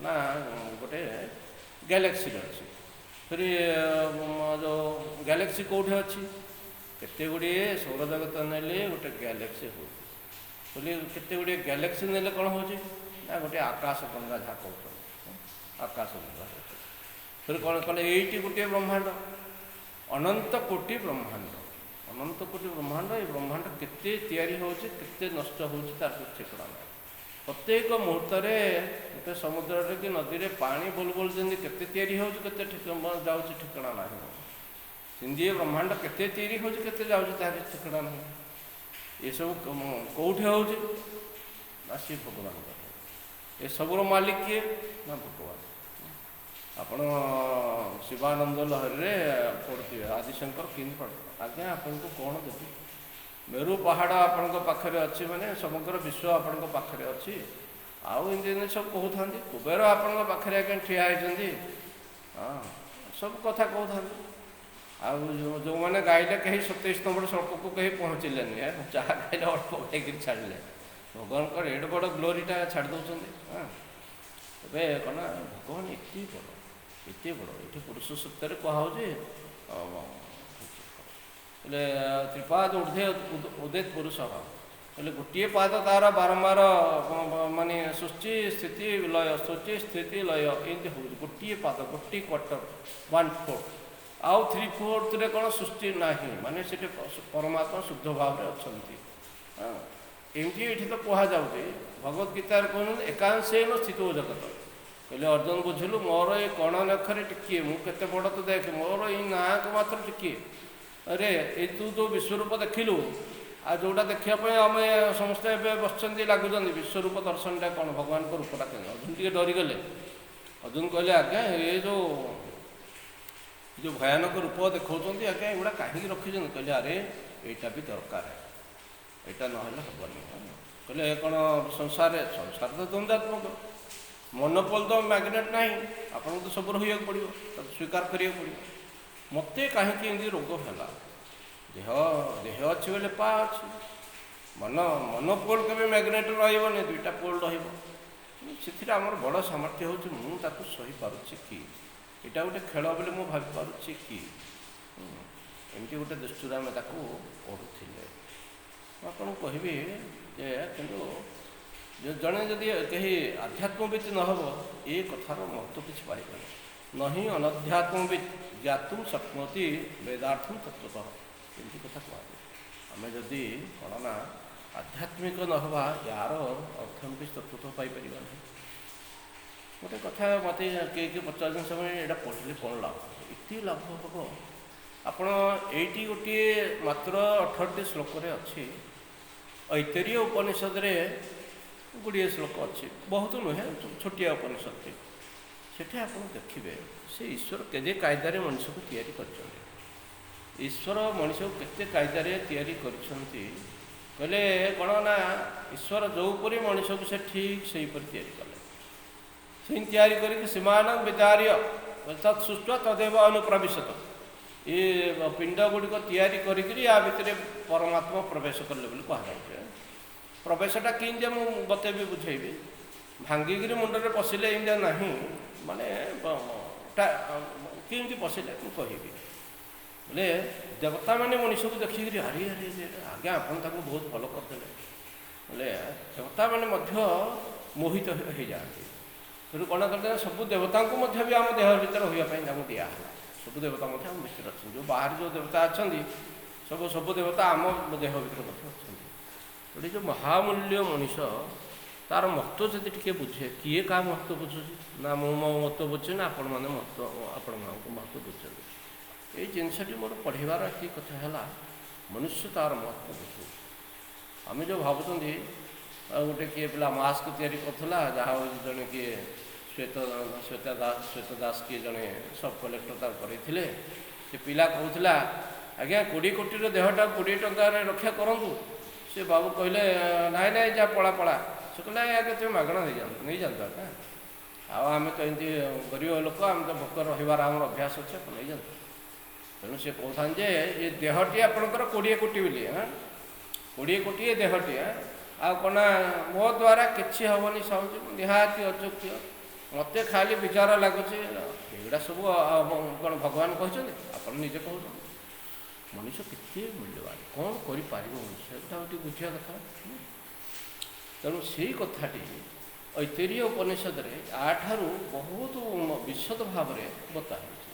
ନା ଗୋଟେ ଗ୍ୟାଲେକ୍ସିରେ ଅଛି। ଫେର ଯେଉଁ ଗ୍ୟାଲେକ୍ସି କେଉଁଠି ଅଛି? କେତେ ଗୁଡ଼ିଏ ସୌରଜଗତ ନେଲେ ଗୋଟେ ଗ୍ୟାଲେକ୍ସି ହେଉଛି ବୋଲି, କେତେ ଗୁଡ଼ିଏ ଗ୍ୟାଲେକ୍ସି ନେଲେ କ'ଣ ହେଉଛି ନା ଗୋଟେ ଆକାଶ ଗଙ୍ଗା, ଯାହା କହୁଛନ୍ତି ଆକାଶ ଗଙ୍ଗା ହେଉଛି। ଫେର କ'ଣ କଲେ, ଏଇଠି ଗୋଟିଏ ବ୍ରହ୍ମାଣ୍ଡ, ଅନନ୍ତ କୋଟି ବ୍ରହ୍ମାଣ୍ଡ, ଅନନ୍ତ କୋଟି ବ୍ରହ୍ମାଣ୍ଡ। ଏ ବ୍ରହ୍ମାଣ୍ଡ କେତେ ତିଆରି ହେଉଛି, କେତେ ନଷ୍ଟ ହେଉଛି, ତାର କିଛି ଠିକଣା ନାହିଁ। ପ୍ରତ୍ୟେକ ମୁହୂର୍ତ୍ତରେ ଗୋଟେ ସମୁଦ୍ରରେ କି ନଦୀରେ ପାଣି ବୋଲ ବୋଲ ଯେମିତି କେତେ ତିଆରି ହେଉଛି, କେତେ ଯାଉଛି ଠିକଣା ନାହିଁ। ସେମିତି ଏ ବ୍ରହ୍ମାଣ୍ଡ କେତେ ତିଆରି ହେଉଛି, କେତେ ଯାଉଛି, ତାହା କିଛି ଠିକଣା ନାହିଁ। ଏସବୁ କେଉଁଠି ହେଉଛି ନା ସିଏ ଭଗବାନଙ୍କ। ଏସବୁର ମାଲିକ କିଏ ନା ଭଗବାନ। ଆପଣ ଶିବାନନ୍ଦ ଲହରୀରେ ପଢ଼ୁଥିବେ, ଆଦିଶଙ୍କର କେମିତି ପଢ଼, ଆଜ୍ଞା ଆପଣଙ୍କୁ କ'ଣ ଦେବି? ମେରୁ ପାହାଡ଼ ଆପଣଙ୍କ ପାଖରେ ଅଛି, ମାନେ ସମଗ୍ର ବିଶ୍ୱ ଆପଣଙ୍କ ପାଖରେ ଅଛି। ଆଉ ଏମିତି ଏମିତି ସବୁ କହୁଥାନ୍ତି। କୁବେର ଆପଣଙ୍କ ପାଖରେ ଆଜ୍ଞା ଠିଆ ହେଇଛନ୍ତି, ହଁ, ସବୁ କଥା କହୁଥାନ୍ତି। ଆଉ ଯେଉଁମାନେ ଗାଇଲେ କେହି 27 ନମ୍ବର ଶ୍ଳୋକକୁ କେହି ପହଞ୍ଚିଲେନି, ଯାହା ଗାଇଲେ ଅଳ୍ପ ଗାଇକିରି ଛାଡ଼ିଲେ। ଭଗବାନଙ୍କର ଏଡ଼େ ବଡ଼ ଗ୍ଲୋରିଟା ଛାଡ଼ି ଦେଉଛନ୍ତି। ହଁ, ଏବେ କ'ଣ ନା ଭଗବାନ ଏତେ ବଡ଼, ଏତେ ବଡ଼। ଏଠି ପୁରୁଷ ସୂକ୍ତରେ କୁହାହେଉଛି, ହେଲେ ତ୍ରିପାଦ ଉର୍ଦ୍ଧେ ଉଦେତ ପୁରୁଷ, ହେଲେ ଗୋଟିଏ ପାଦ ତାର ବାରମ୍ବାର ମାନେ ସୃଷ୍ଟି ସ୍ଥିତି ଲୟ, ସୃଷ୍ଟି ସ୍ଥିତି ଲୟ ଏମିତି ହେଉଛି। ଗୋଟିଏ ପାଦ, ଗୋଟିଏ କ୍ୱାର୍ଟର, 1/4, ଆଉ 3/4ରେ କ'ଣ ସୃଷ୍ଟି ନାହିଁ, ମାନେ ସେଠି ପରମାତ୍ମା ଶୁଦ୍ଧ ଭାବରେ ଅଛନ୍ତି। ହଁ, ଏମିତି ଏଠି ତ କୁହାଯାଉଛି। ଭଗବତ ଗୀତାରେ କହୁଛନ୍ତି ଏକାଂଶେନ ସ୍ଥିତୋ ଜଗତ। କହିଲେ ଅର୍ଜୁନ ବୁଝିଲୁ, ମୋର ଏ କଣ ନଖରେ ଟିକିଏ, ମୁଁ କେତେ ବଡ଼ ତ ଦେଖେ, ମୋର ଏଇ ନାଁକୁ ମାତ୍ର ଟିକିଏ। ଆରେ ଏଇ ତୁ ଯେଉଁ ବିଶ୍ୱରୂପ ଦେଖିଲୁ, ଆଉ ଯେଉଁଟା ଦେଖିବା ପାଇଁ ଆମେ ସମସ୍ତେ ଏବେ ବସିଛନ୍ତି ଲାଗୁଛନ୍ତି, ବିଶ୍ୱରୂପ ଦର୍ଶନଟା କ'ଣ, ଭଗବାନଙ୍କ ରୂପଟା କେମିତି? ଅର୍ଜୁନ ଟିକେ ଡରିଗଲେ। ଅର୍ଜୁନ କହିଲେ ଆଜ୍ଞା ଏ ଯେଉଁ ଭୟାନକ ରୂପ ଦେଖାଉଛନ୍ତି ଆଜ୍ଞା, ଏଗୁଡ଼ା କାହିଁକି ରଖିଛନ୍ତି? କହିଲେ ଆରେ ଏଇଟା ବି ଦରକାର, ଏଇଟା ନହେଲେ ହେବନି। କହିଲେ ଏ କ'ଣ ସଂସାରରେ, ସଂସାର ତ ଦ୍ୱନ୍ଦ୍ୱାତ୍ମକ, ମନୋପୋଲ ତ ମ୍ୟାଗ୍ନେଟ୍ ନାହିଁ, ଆପଣଙ୍କୁ ତ ସବୁ ରହିବାକୁ ପଡ଼ିବ, ତାକୁ ସ୍ୱୀକାର କରିବାକୁ ପଡ଼ିବ। ମୋତେ କାହିଁକି ଏମିତି ରୋଗ ହେଲା? ଦେହ ଅଛି ବୋଲେ ପା ଅଛି, ମନୋପୋଲ କେବେ ମ୍ୟାଗ୍ନେଟ୍ ରହିବନି, ଦୁଇଟା ପୋଲ ରହିବ। ସେଥିରେ ଆମର ବଡ଼ ସାମର୍ଥ୍ୟ ହେଉଛି ମୁଁ ତାକୁ ସହିପାରୁଛି କି, ଏଇଟା ଗୋଟେ ଖେଳ ବୋଲି ମୁଁ ଭାବିପାରୁଛି କି, ଏମିତି ଗୋଟେ ଦୃଷ୍ଟିରୁ ଆମେ ତାକୁ ପଢ଼ୁଥିଲେ। ମୁଁ ଆପଣଙ୍କୁ କହିବି ଯେ କିନ୍ତୁ ଜଣେ ଯଦି କେହି ଆଧ୍ୟାତ୍ମବିତ୍ ନ ହେବ, ଏ କଥାର ମହତ୍ଵ କିଛି ପାଇବନି। ନହିଁ ଅନଧ୍ୟାତ୍ମବିତ୍ ଜ୍ଞାତୁം ଶକ୍ନୋତି ବେଦାର୍ଥಂ ତତ୍ତ୍ୱତଃ, ଏମିତି କଥା କୁହାଯାଏ। ଆମେ ଯଦି କ'ଣ ନା ଆଧ୍ୟାତ୍ମିକ ନ ହେବା, ୟାର ଅର୍ଥ ଆମେ କିଛି ତତ୍ତ୍ୱତଃ ପାଇପାରିବା ନାହିଁ। ଗୋଟେ କଥା ମୋତେ କିଏ କିଏ ପଚାରୁଛନ୍ତି ସେମାନେ, ଏଇଟା ପଢ଼ିଲେ କ'ଣ ଲାଭ? ଏତେ ଲାଭ ହେବ। ଆପଣ ଏଇଠି ଗୋଟିଏ ମାତ୍ର 18ଟି ଶ୍ଲୋକରେ ଅଛି। ଐତରୀୟ ଉପନିଷଦରେ ଗୁଡ଼ିଏ ଶ୍ଲୋକ ଅଛି, ବହୁତ ନୁହେଁ, ଛୋଟିଆ ଉପନିଷଦଟି। ସେଠି ଆପଣ ଦେଖିବେ ସେ ଈଶ୍ୱର କେତେ କାଇଦାରେ ମଣିଷକୁ ତିଆରି କରିଛନ୍ତି, ଈଶ୍ୱର ମଣିଷକୁ କେତେ କାଇଦାରେ ତିଆରି କରିଛନ୍ତି। କହିଲେ କ'ଣ ନା ଈଶ୍ୱର ଯେଉଁପରି ମଣିଷକୁ ସେ ଠିକ୍ ସେହିପରି ତିଆରି କଲେ। ସେମିତି ତିଆରି କରିକି ସୀମାନ ବିଦାର୍ୟ ତତ୍ ସୃଷ୍ଟ ତଦେବ ଅନୁପ୍ରବିଶତ, ଏ ପିଣ୍ଡ ଗୁଡ଼ିକ ତିଆରି କରିକିରି ୟା ଭିତରେ ପରମାତ୍ମା ପ୍ରବେଶ କଲେ ବୋଲି କୁହାଯାଉଛି। ପ୍ରବେଶଟା କେମିତି ମୁଁ ବତେଇବି, ବୁଝେଇବି। ଭାଙ୍ଗିକିରି ମୁଣ୍ଡରେ ପଶିଲେ ଏମିତି ନାହିଁ, ମାନେ କେମିତି ପଶିଲେ ମୁଁ କହିବି। ବୋଲେ ଦେବତାମାନେ ମଣିଷକୁ ଦେଖିକିରି ଆରେ ଆରେ ଆଜ୍ଞା ଆପଣ ତାକୁ ବହୁତ ଭଲ କରିଦେଲେ। ବୋଲେ ଦେବତାମାନେ ମଧ୍ୟ ମୋହିତ ହେଇଯାଆନ୍ତି। ତେଣୁ କ'ଣ କରିଦେଲେ, ସବୁ ଦେବତାଙ୍କୁ ମଧ୍ୟ ବି ଆମ ଦେହ ଭିତରେ ରହିବା ପାଇଁ ତାଙ୍କୁ ଦିଆହେଲା। ସବୁ ଦେବତା ମଧ୍ୟ ଆମ ଭିତରେ ଅଛନ୍ତି। ଯେଉଁ ବାହାରେ ଯେଉଁ ଦେବତା ଅଛନ୍ତି, ସବୁ ସବୁ ଦେବତା ଆମ ଦେହ ଭିତରେ ମଧ୍ୟ ଅଛନ୍ତି। ତେଣୁ ଯେଉଁ ମହାମୂଲ୍ୟ ମଣିଷ, ତାର ମହତ୍ଵ ଯଦି ଟିକେ ବୁଝେ, କିଏ କାହା ମହତ୍ଵ ବୁଝୁଛି? ନା ମୁଁ ମୋ ମହତ୍ଵ ବୁଝୁଛି, ନା ଆପଣମାନେ ମହତ୍ଵ, ଆପଣମାନଙ୍କ ମହତ୍ଵ ବୁଝୁଛନ୍ତି। ଏଇ ଜିନିଷଟି ମୋର ପଢ଼ିବାର ଏତିକି କଥା ହେଲା, ମନୁଷ୍ୟ ତାର ମହତ୍ଵ ବୁଝୁ। ଆମେ ଯେଉଁ ଭାବୁଛନ୍ତି, ଆଉ ଗୋଟେ କିଏ ପିଲା ମାସ୍କ ତିଆରି କରୁଥିଲା, ଯାହା ହେଉଛି ଜଣେ କିଏ ଶ୍ୱେତ ଶ୍ୱେତା ଦାସ, ଶ୍ୱେତ ଦାସ କିଏ ଜଣେ ସବ୍ କଲେକ୍ଟର ତାକୁ କରେଇଥିଲେ। ସେ ପିଲା କହୁଥିଲା, ଆଜ୍ଞା 20 କୋଟିର ଦେହଟା 20 ଟଙ୍କାରେ ରକ୍ଷା କରନ୍ତୁ। ସେ ବାବୁ କହିଲେ, ନାଇଁ ନାଇଁ, ଯା ପଳା ପଳା। ସେ କହିଲେ, ଆଜ୍ଞା ତୁମେ ମାଗଣା ନେଇଯାଆନ୍ତୁ, ନେଇଯାଆନ୍ତୁ ଆଜ୍ଞା, ଆଉ ଆମେ ତ ଏମିତି ଗରିବ ଲୋକ, ଆମେ ତ ଭୋକ ରହିବାର ଆମର ଅଭ୍ୟାସ ଅଛି, ଆପଣ ନେଇଯାଆନ୍ତୁ। ତେଣୁ ସେ କହୁଥାନ୍ତି ଯେ ଏ ଦେହଟି ଆପଣଙ୍କର 20 କୋଟି ବୋଲି, ହଁ, 20 କୋଟି ଏ ଦେହଟି, ଆଉ କ'ଣ ମୋ ଦ୍ୱାରା କିଛି ହେବନି ସ୍ୱାମୀଜୀ, ମୁଁ ନିହାତି ଅଯୋଗ୍ୟ, ମୋତେ ଖାଲି ବିଚାର ଲାଗୁଛି। ଏଗୁଡ଼ା ସବୁ କ'ଣ ଭଗବାନ କହିଛନ୍ତି? ଆପଣ ନିଜେ କହୁଛନ୍ତି। ମଣିଷ କେତେ ମୂଲ୍ୟବାନ, କ'ଣ କରିପାରିବ ମଣିଷ, ଏଇଟା ଟିକେ ବୁଝିବା କଥା। ତେଣୁ ସେଇ କଥାଟି ଐତିହ୍ୟ ଉପନିଷଦରେ ଆଠାରୁ ବହୁତ ବିଶଦ ଭାବରେ ବତା ହେଇଛି।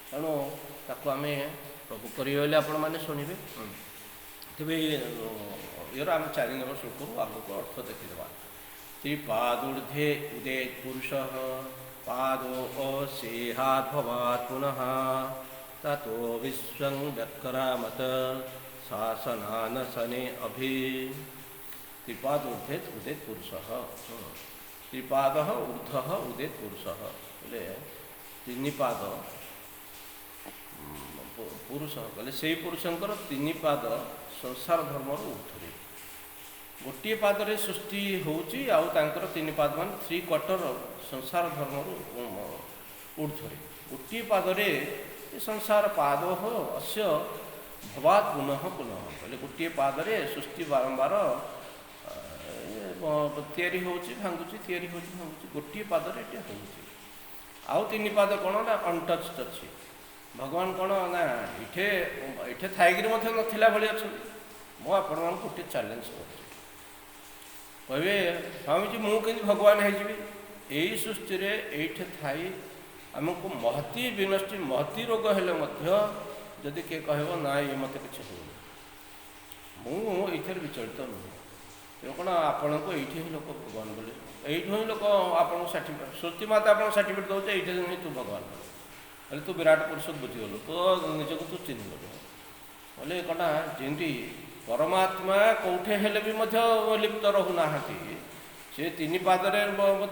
ତେଣୁ ତାକୁ ଆମେ ପ୍ରଭୁ କରିବେ ବୋଲି ଆପଣମାନେ ଶୁଣିବେ। ତେବେ ଇଏର ଆମେ 4 ନମ୍ବର ଶ୍ଲୋକରୁ ଆଗକୁ ଅର୍ଥ ଦେଖିଦେବା। ତ୍ରିପାଦୁର୍ଧେ ଉଦେତ ପୁରୁଷ ପାଦୋ ଅସେହାତ୍ ଭବାତ୍ ପୁନଃ ତତୋ ବିଶ୍ୱଂ ବ୍ୟକ୍ରାମତ ଶାସନାନଶନେ ଅଭି। ତ୍ରିପାଦ ଉର୍ଦ୍ଧେତ ଉଦେତ ପୁରୁଷ, ତ୍ରିପାଦ ଉର୍ଦ୍ଧ ଉଦେତ ପୁରୁଷ ବୋଲେ ତିନି ପାଦ ପୁରୁଷ କହିଲେ ସେଇ ପୁରୁଷଙ୍କର ତିନି ପାଦ ସଂସାର ଧର୍ମର ଉର୍ଦ୍ଧ୍ୱରେ। ଗୋଟିଏ ପାଦରେ ସୃଷ୍ଟି ହେଉଛି, ଆଉ ତାଙ୍କର ତିନି ପାଦ ମାନେ 3/4 ସଂସାର ଧର୍ମରୁ ଉର୍ଦ୍ଧ୍ୱରେ। ଗୋଟିଏ ପାଦରେ ଏ ସଂସାର ପାଦ ଅସ୍ୟ ଭବାତ୍ ପୁନଃ ପୁନଃ କହିଲେ ଗୋଟିଏ ପାଦରେ ସୃଷ୍ଟି ବାରମ୍ବାର ତିଆରି ହେଉଛି, ଭାଙ୍ଗୁଛି, ତିଆରି ହେଉଛି, ଭାଙ୍ଗୁଛି, ଗୋଟିଏ ପାଦରେ ଏଠି ହେଉଛି। ଆଉ ତିନି ପାଦ କ'ଣ ନା ଅନଟଚ୍ଡ ଅଛି। ଭଗବାନ କ'ଣ ନା ଏଠି ଏଠି ଥାଇକିରି ମଧ୍ୟ ନଥିଲା ଭଳି ଅଛନ୍ତି। ମୁଁ ଆପଣମାନଙ୍କୁ ଗୋଟିଏ ଚ୍ୟାଲେଞ୍ଜ କରୁଛି, କହିବେ ସ୍ୱାମୀଜୀ ମୁଁ କେମିତି ଭଗବାନ ହେଇଯିବି? ଏଇ ସୃଷ୍ଟିରେ ଏଇଠି ଥାଇ ଆମକୁ ମହତି ବିନଷ୍ଟି ମହତି ରୋଗ ହେଲେ ମଧ୍ୟ ଯଦି କିଏ କହିବ ନା ଇଏ ମୋତେ କିଛି ହେଉନି, ମୁଁ ଏଇଥିରେ ବିଚଳିତ ନୁହେଁ। ତେଣୁ କ'ଣ ଆପଣଙ୍କୁ ଏଇଠି ହିଁ ଲୋକ ଭଗବାନ ବୋଲି, ଏଇଠୁ ହିଁ ଲୋକ ଆପଣଙ୍କୁ ସାର୍ଟିଫିକେଟ୍, ଶ୍ରୁତି ମାତା ଆପଣଙ୍କୁ ସାର୍ଟିଫିକେଟ୍ ଦେଉଛି, ଏଇଠି ହିଁ ତୁ ଭଗବାନ ବୋଲେ, ତୁ ବିରାଟ ପୁରୁଷ ବୁଝିଗଲୁ, ତୁ ନିଜକୁ ତୁ ଚିହ୍ନିଗଲୁ ବୋଲେ। କ'ଣ ଯେମିତି ପରମାତ୍ମା କେଉଁଠି ହେଲେ ବି ମଧ୍ୟ ଲିପ୍ତ ରହୁନାହାନ୍ତି, ସେ ତିନି ପାଦରେ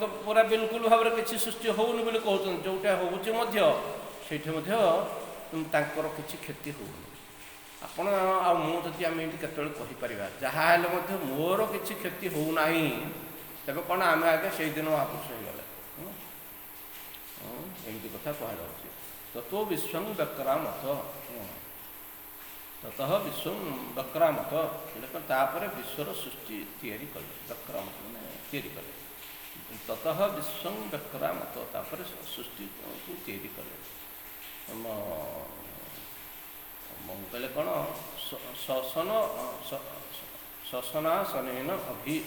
ତ ପୁରା ବିଲକୁଲ ଭାବରେ କିଛି ସୃଷ୍ଟି ହେଉନି ବୋଲି କହୁଛନ୍ତି। ଯେଉଁଟା ହେଉଛି ମଧ୍ୟ ସେଇଠି ମଧ୍ୟ ତାଙ୍କର କିଛି କ୍ଷତି ହେଉନି। ଆପଣ ଆଉ ମୁଁ ଯଦି ଆମେ ଏମିତି କେତେବେଳେ କହିପାରିବା ଯାହା ହେଲେ ମଧ୍ୟ ମୋର କିଛି କ୍ଷତି ହେଉନାହିଁ, ତେବେ କ'ଣ ଆମେ ଆଗେ ସେଇଦିନ ମହାପୁରୁଷ ହେଇଗଲେ? ଏମିତି କଥା କୁହାଯାଉଛି। ତତ୍ତ୍ୱ ବିଶ୍ୱଂ ବ୍ୟକ୍ରାମତ, ତତଃ ବିଶ୍ୱଂ ବ୍ୟକ୍ରାମତ ହେଲେ କ'ଣ ତାପରେ ବିଶ୍ୱର ସୃଷ୍ଟି ତିଆରି କଲେ। ବ୍ୟକ୍ରାମତ ମାନେ ତିଆରି କଲେ। ତତଃ ବିଶ୍ୱଂ ବ୍ୟକ୍ରାମତ, ତାପରେ ସୃଷ୍ଟିକୁ ତିଆରି କଲେ। ମୁଁ କହିଲେ କ'ଣ ଶସନ ଶସନାସନେନ ଅଭି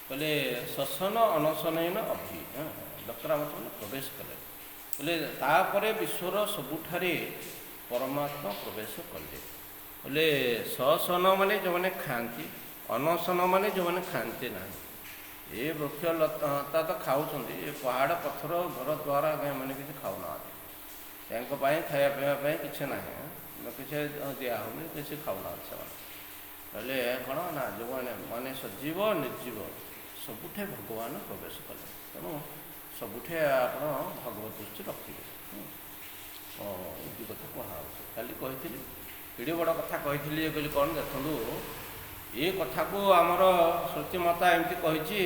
କହିଲେ, ଶସନ ଅନଶନେନ ଅଭି ବ୍ୟକ୍ରାମତ ମାନେ ପ୍ରବେଶ କଲେ। ବୋଲେ ତାପରେ ବିଶ୍ୱର ସବୁଠାରେ ପରମାତ୍ମା ପ୍ରବେଶ କଲେ। ବୋଲେ ଶସନ ମାନେ ଯେଉଁମାନେ ଖାଆନ୍ତି, ଅନଶନ ମାନେ ଯେଉଁମାନେ ଖାଆନ୍ତି ନାହିଁ। ଏ ବୃକ୍ଷ ଲତା ତ ଖାଉଛନ୍ତି, ଏ ପାହାଡ଼ ପଥର ଘର ଦ୍ୱାରା ଏମାନେ କିଛି ଖାଉନାହାନ୍ତି। ତାଙ୍କ ପାଇଁ ଖାଇବା ପିଇବା ପାଇଁ କିଛି ନାହିଁ, କିଛି ଦିଆ ହେଉନି, କିଛି ଖାଉନାହାନ୍ତି ସେମାନେ। କହିଲେ କ'ଣ ନା ଯେଉଁମାନେ ମାନେ ସଜୀବ ନିର୍ଜୀବ ସବୁଠେ ଭଗବାନ ପ୍ରବେଶ କଲେ। ତେଣୁ ସବୁଠେ ଆପଣ ଭଗବତ ଦୃଷ୍ଟି ରଖିବେ, ଏମିତି କଥା କୁହାହେଉଛି। କାଲି କହିଥିଲି, ଏଡ଼େ ବଡ଼ କଥା କହିଥିଲି ଯେ କହିଲି କ'ଣ ଦେଖନ୍ତୁ ଏ କଥାକୁ ଆମର ଶ୍ରୁତିମାତା ଏମିତି କହିଛି,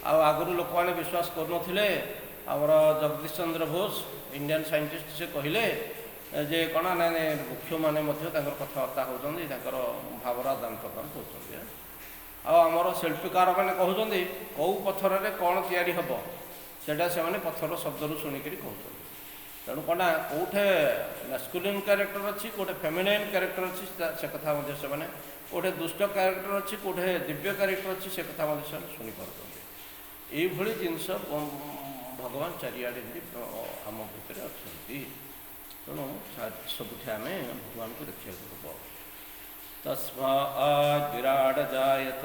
ଆଉ ଆଗରୁ ଲୋକମାନେ ବିଶ୍ୱାସ କରୁନଥିଲେ। ଆମର ଜଗଦୀଶ ଚନ୍ଦ୍ର ବୋଷ ଇଣ୍ଡିଆନ୍ ସାଇଣ୍ଟିଷ୍ଟ ସେ କହିଲେ ଯେ କ'ଣ ନା ନାଇଁ ବୃକ୍ଷମାନେ ମଧ୍ୟ ତାଙ୍କର କଥାବାର୍ତ୍ତା ହେଉଛନ୍ତି, ତାଙ୍କର ଭାବର ଆଦାନ ପ୍ରଦାନ କରୁଛନ୍ତି। ଆଉ ଆମର ଶିଳ୍ପୀକାରମାନେ କହୁଛନ୍ତି କେଉଁ ପଥରରେ କ'ଣ ତିଆରି ହେବ ସେଇଟା ସେମାନେ ପଥର ଶବ୍ଦରୁ ଶୁଣିକରି କହୁଛନ୍ତି। ତେଣୁ କ'ଣ ନା କେଉଁଠି ମ୍ୟାସ୍କୁଲିନ୍ କ୍ୟାରେକ୍ଟର ଅଛି, କେଉଁଠି ଫେମିନାଇନ୍ କ୍ୟାରେକ୍ଟର ଅଛି, ସେ କଥା ମଧ୍ୟ ସେମାନେ, କେଉଁଠି ଦୁଷ୍ଟ କ୍ୟାରେକ୍ଟର ଅଛି, କେଉଁଠି ଦିବ୍ୟ କ୍ୟାରେକ୍ଟର ଅଛି, ସେ କଥା ମଧ୍ୟ ସେମାନେ ଶୁଣିପାରୁଛନ୍ତି। ଏଇଭଳି ଜିନିଷ ଭଗବାନ ଚାରିଆଡ଼େ ଏମିତି ଆମ ଭିତରେ ଅଛନ୍ତି। ତେଣୁ ସବୁଠି ଆମେ ଭଗବାନଙ୍କୁ ଦେଖିବାକୁ ହେବ। ତସ୍ମାଦ୍ ବିରାଟ ଜାୟତ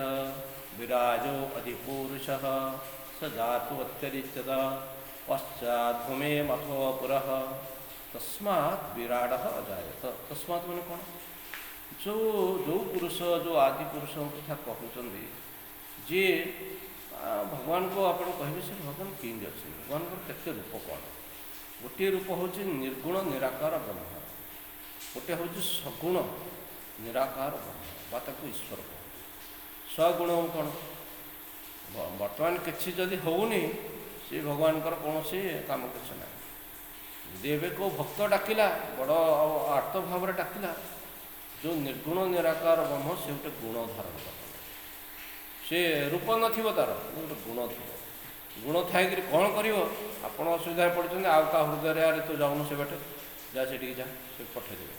ବିରାଜୋ ଅଧିପୁରୁଷଃ ସ ଜାତୁ ଅତ୍ୟରିଚ୍ୟତ ପଶ୍ଚାତ୍ ଭୂମେ ମଥୋ ପୁରଃ। ତସ୍ମାତ୍ ବିରାଟ ଅଜାୟତ। ତସ୍ମାତ୍ ମାନେ କ'ଣ? ଯେଉଁ ଯେଉଁ ପୁରୁଷ, ଯେଉଁ ଆଦି ପୁରୁଷଙ୍କ କଥା କହୁଛନ୍ତି, ଯିଏ ଭଗବାନଙ୍କୁ ଆପଣ କହିବେ ସେ ଭଗବାନ କେମିତି ଅଛନ୍ତି, ଭଗବାନଙ୍କର କେତେ ରୂପ କ'ଣ? ଗୋଟିଏ ରୂପ ହେଉଛି ନିର୍ଗୁଣ ନିରାକାର ବ୍ରହ୍ମ, ଗୋଟିଏ ହେଉଛି ସଗୁଣ ନିରାକାର ବ୍ରହ୍ମ ବା ତାକୁ ଈଶ୍ୱର କହନ୍ତି। ସଗୁଣ କ'ଣ? ବର୍ତ୍ତମାନ କିଛି ଯଦି ହେଉନି, ସେ ଭଗବାନଙ୍କର କୌଣସି କାମ କିଛି ନାହିଁ। ଯଦି ଏବେ କେଉଁ ଭକ୍ତ ଡାକିଲା, ବଡ଼ ଆର୍ତ ଭାବରେ ଡାକିଲା, ଯେଉଁ ନିର୍ଗୁଣ ନିରାକାର ବ୍ରହ୍ମ ସେ ଗୋଟେ ଗୁଣ ଧାରଣ କରିଦେବ। ସେ ରୂପ ନଥିବ ତାର, ଗୋଟେ ଗୁଣ ଥିବ। ଗୁଣ ଥାଇକିରି କ'ଣ କରିବ? ଆପଣ ଅସୁବିଧାରେ ପଡ଼ିଛନ୍ତି, ଆଉ କାହା ହୃଦୟରେ ଆରେ ତୁ ଯାଉନୁ ସେ ବାଟେ, ଯା ସେଠିକି ଯା, ସେ ପଠେଇଦେବେ।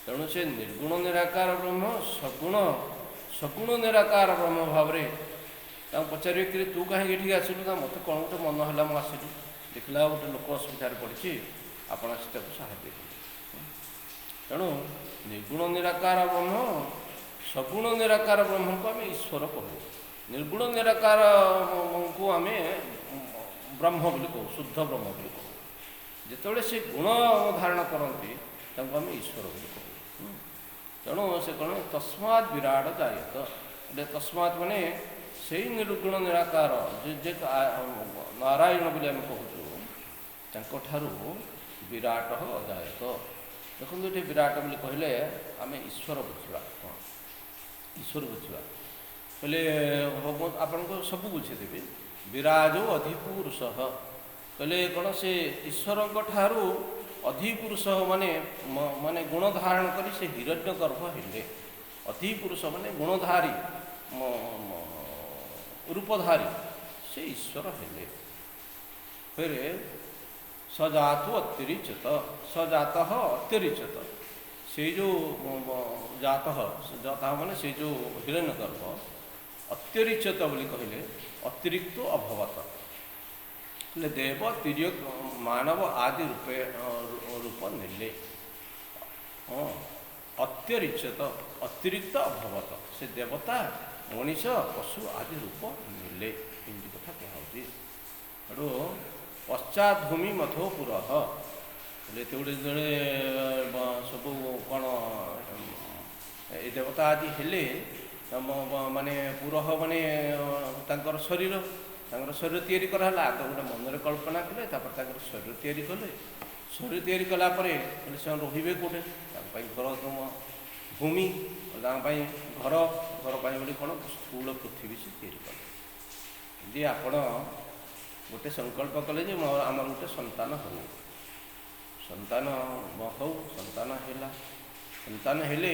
ତେଣୁ ସେ ନିର୍ଗୁଣ ନିରାକାର ବ୍ରହ୍ମ ସଗୁଣ ସଗୁଣ ନିରାକାର ବ୍ରହ୍ମ ଭାବରେ ତାଙ୍କୁ ପଚାରିବେ କି ତୁ କାହିଁକି ଏଠିକି ଆସିଲୁ? ନା ମୋତେ କ'ଣ ଗୋଟେ ମନ ହେଲା ମୁଁ ଆସିଲି, ଦେଖିଲା ଗୋଟେ ଲୋକ ଅସୁବିଧାରେ ପଡ଼ିଛି, ଆପଣ ଆସି ତାକୁ ସାହାଯ୍ୟ କଲେ। ତେଣୁ ନିର୍ଗୁଣ ନିରାକାର ବ୍ରହ୍ମ ସଗୁଣ ନିରାକାର ବ୍ରହ୍ମକୁ ଆମେ ଈଶ୍ୱର କହୁ। ନିର୍ଗୁଣ ନିରାକାରଙ୍କୁ ଆମେ ବ୍ରହ୍ମ ବୋଲି କହୁ, ଶୁଦ୍ଧ ବ୍ରହ୍ମ ବୋଲି କହୁ। ଯେତେବେଳେ ସେ ଗୁଣ ଧାରଣ କରନ୍ତି ତାଙ୍କୁ ଆମେ ଈଶ୍ୱର ବୋଲି କହୁ। ତେଣୁ ସେ କ'ଣ ତସ୍ମାତ୍ ବିରାଟ ଜାୟତ। ହେଲେ ତସ୍ମାତ୍ ମାନେ ସେଇ ନିର୍ଗୁଣ ନିରାକାର ଯେ ନାରାୟଣ ବୋଲି ଆମେ କହୁଛୁ, ତାଙ୍କଠାରୁ ବିରାଟ ଅଜାୟତ। ଦେଖନ୍ତୁ ଏଠି ବିରାଟ ବୋଲି କହିଲେ ଆମେ ଈଶ୍ୱର ବୁଝିବା। ହଁ, ଈଶ୍ୱର ବୁଝିବା କହିଲେ ଆପଣଙ୍କୁ ସବୁ ବୁଝେଇଦେବି। ବିରାଜ ଅଧିପୁରୁଷ କହିଲେ କ'ଣ? ସେ ଈଶ୍ୱରଙ୍କ ଠାରୁ ଅଧିପୁରୁଷ ମାନେ ମାନେ ଗୁଣ ଧାରଣ କରି ସେ ହିରଣ୍ୟ ଗର୍ଭ ହେଲେ। ଅଧିପୁରୁଷ ମାନେ ଗୁଣଧାରୀ, ରୂପଧାରୀ ସେ ଈଶ୍ୱର ହେଲେ। ଫେରେ ସଜାତୁ ଅତିରିଚତ, ସଜାତଃ ଅତିରିଚତ, ସେଇ ଯେଉଁ ଜାତଃ, ଜାତଃ ମାନେ ସେଇ ଯେଉଁ ହିରଣ୍ୟ ଗର୍ଭ, ଅତ୍ୟରିଚତ ବୋଲି କହିଲେ ଅତିରିକ୍ତ ଅଭବତ। ହେଲେ ଦେବ ତିର୍ଯ୍ୟକ ମାନବ ଆଦି ରୂପେ ରୂପ ନେଲେ। ହଁ, ଅତ୍ୟରିଚତ ଅତିରିକ୍ତ ଅଭବତ, ସେ ଦେବତା ମଣିଷ ପଶୁ ଆଦି ରୂପ ନେଲେ, ଏମିତି କଥା କୁହାହେଉଛି। ହେଠୁ ପଶ୍ଚାତ୍ ଭୂମି ମଥୋ ପୁରଃ। ହେଲେ ଏତେ ଗୁଡ଼ିଏ ଯେତେବେଳେ ସବୁ କ'ଣ ଏ ଦେବତା ଆଦି ହେଲେ, ମାନେ ପୁରହ ମାନେ ତାଙ୍କର ଶରୀର, ତାଙ୍କର ଶରୀର ତିଆରି କରାହେଲା। ଆଗ ଗୋଟେ ମନରେ କଳ୍ପନା କଲେ, ତାପରେ ତାଙ୍କର ଶରୀର ତିଆରି କଲେ। ଶରୀର ତିଆରି କଲା ପରେ ହେଲେ ସେମାନେ ରହିବେ କେଉଁଠି? ତାଙ୍କ ପାଇଁ ଘର ଭୂମି, ତାଙ୍କ ପାଇଁ ଘର, ଘର ପାଇଁ ବୋଲି କ'ଣ ସ୍ଥୂଳ ପୃଥିବୀ ସେ ତିଆରି କଲେ। ଯଦି ଆପଣ ଗୋଟେ ସଂକଳ୍ପ କଲେ ଯେ ଆମର ଗୋଟେ ସନ୍ତାନ ହଉ, ସନ୍ତାନ ହଉ, ସନ୍ତାନ ହେଲା। ସନ୍ତାନ ହେଲେ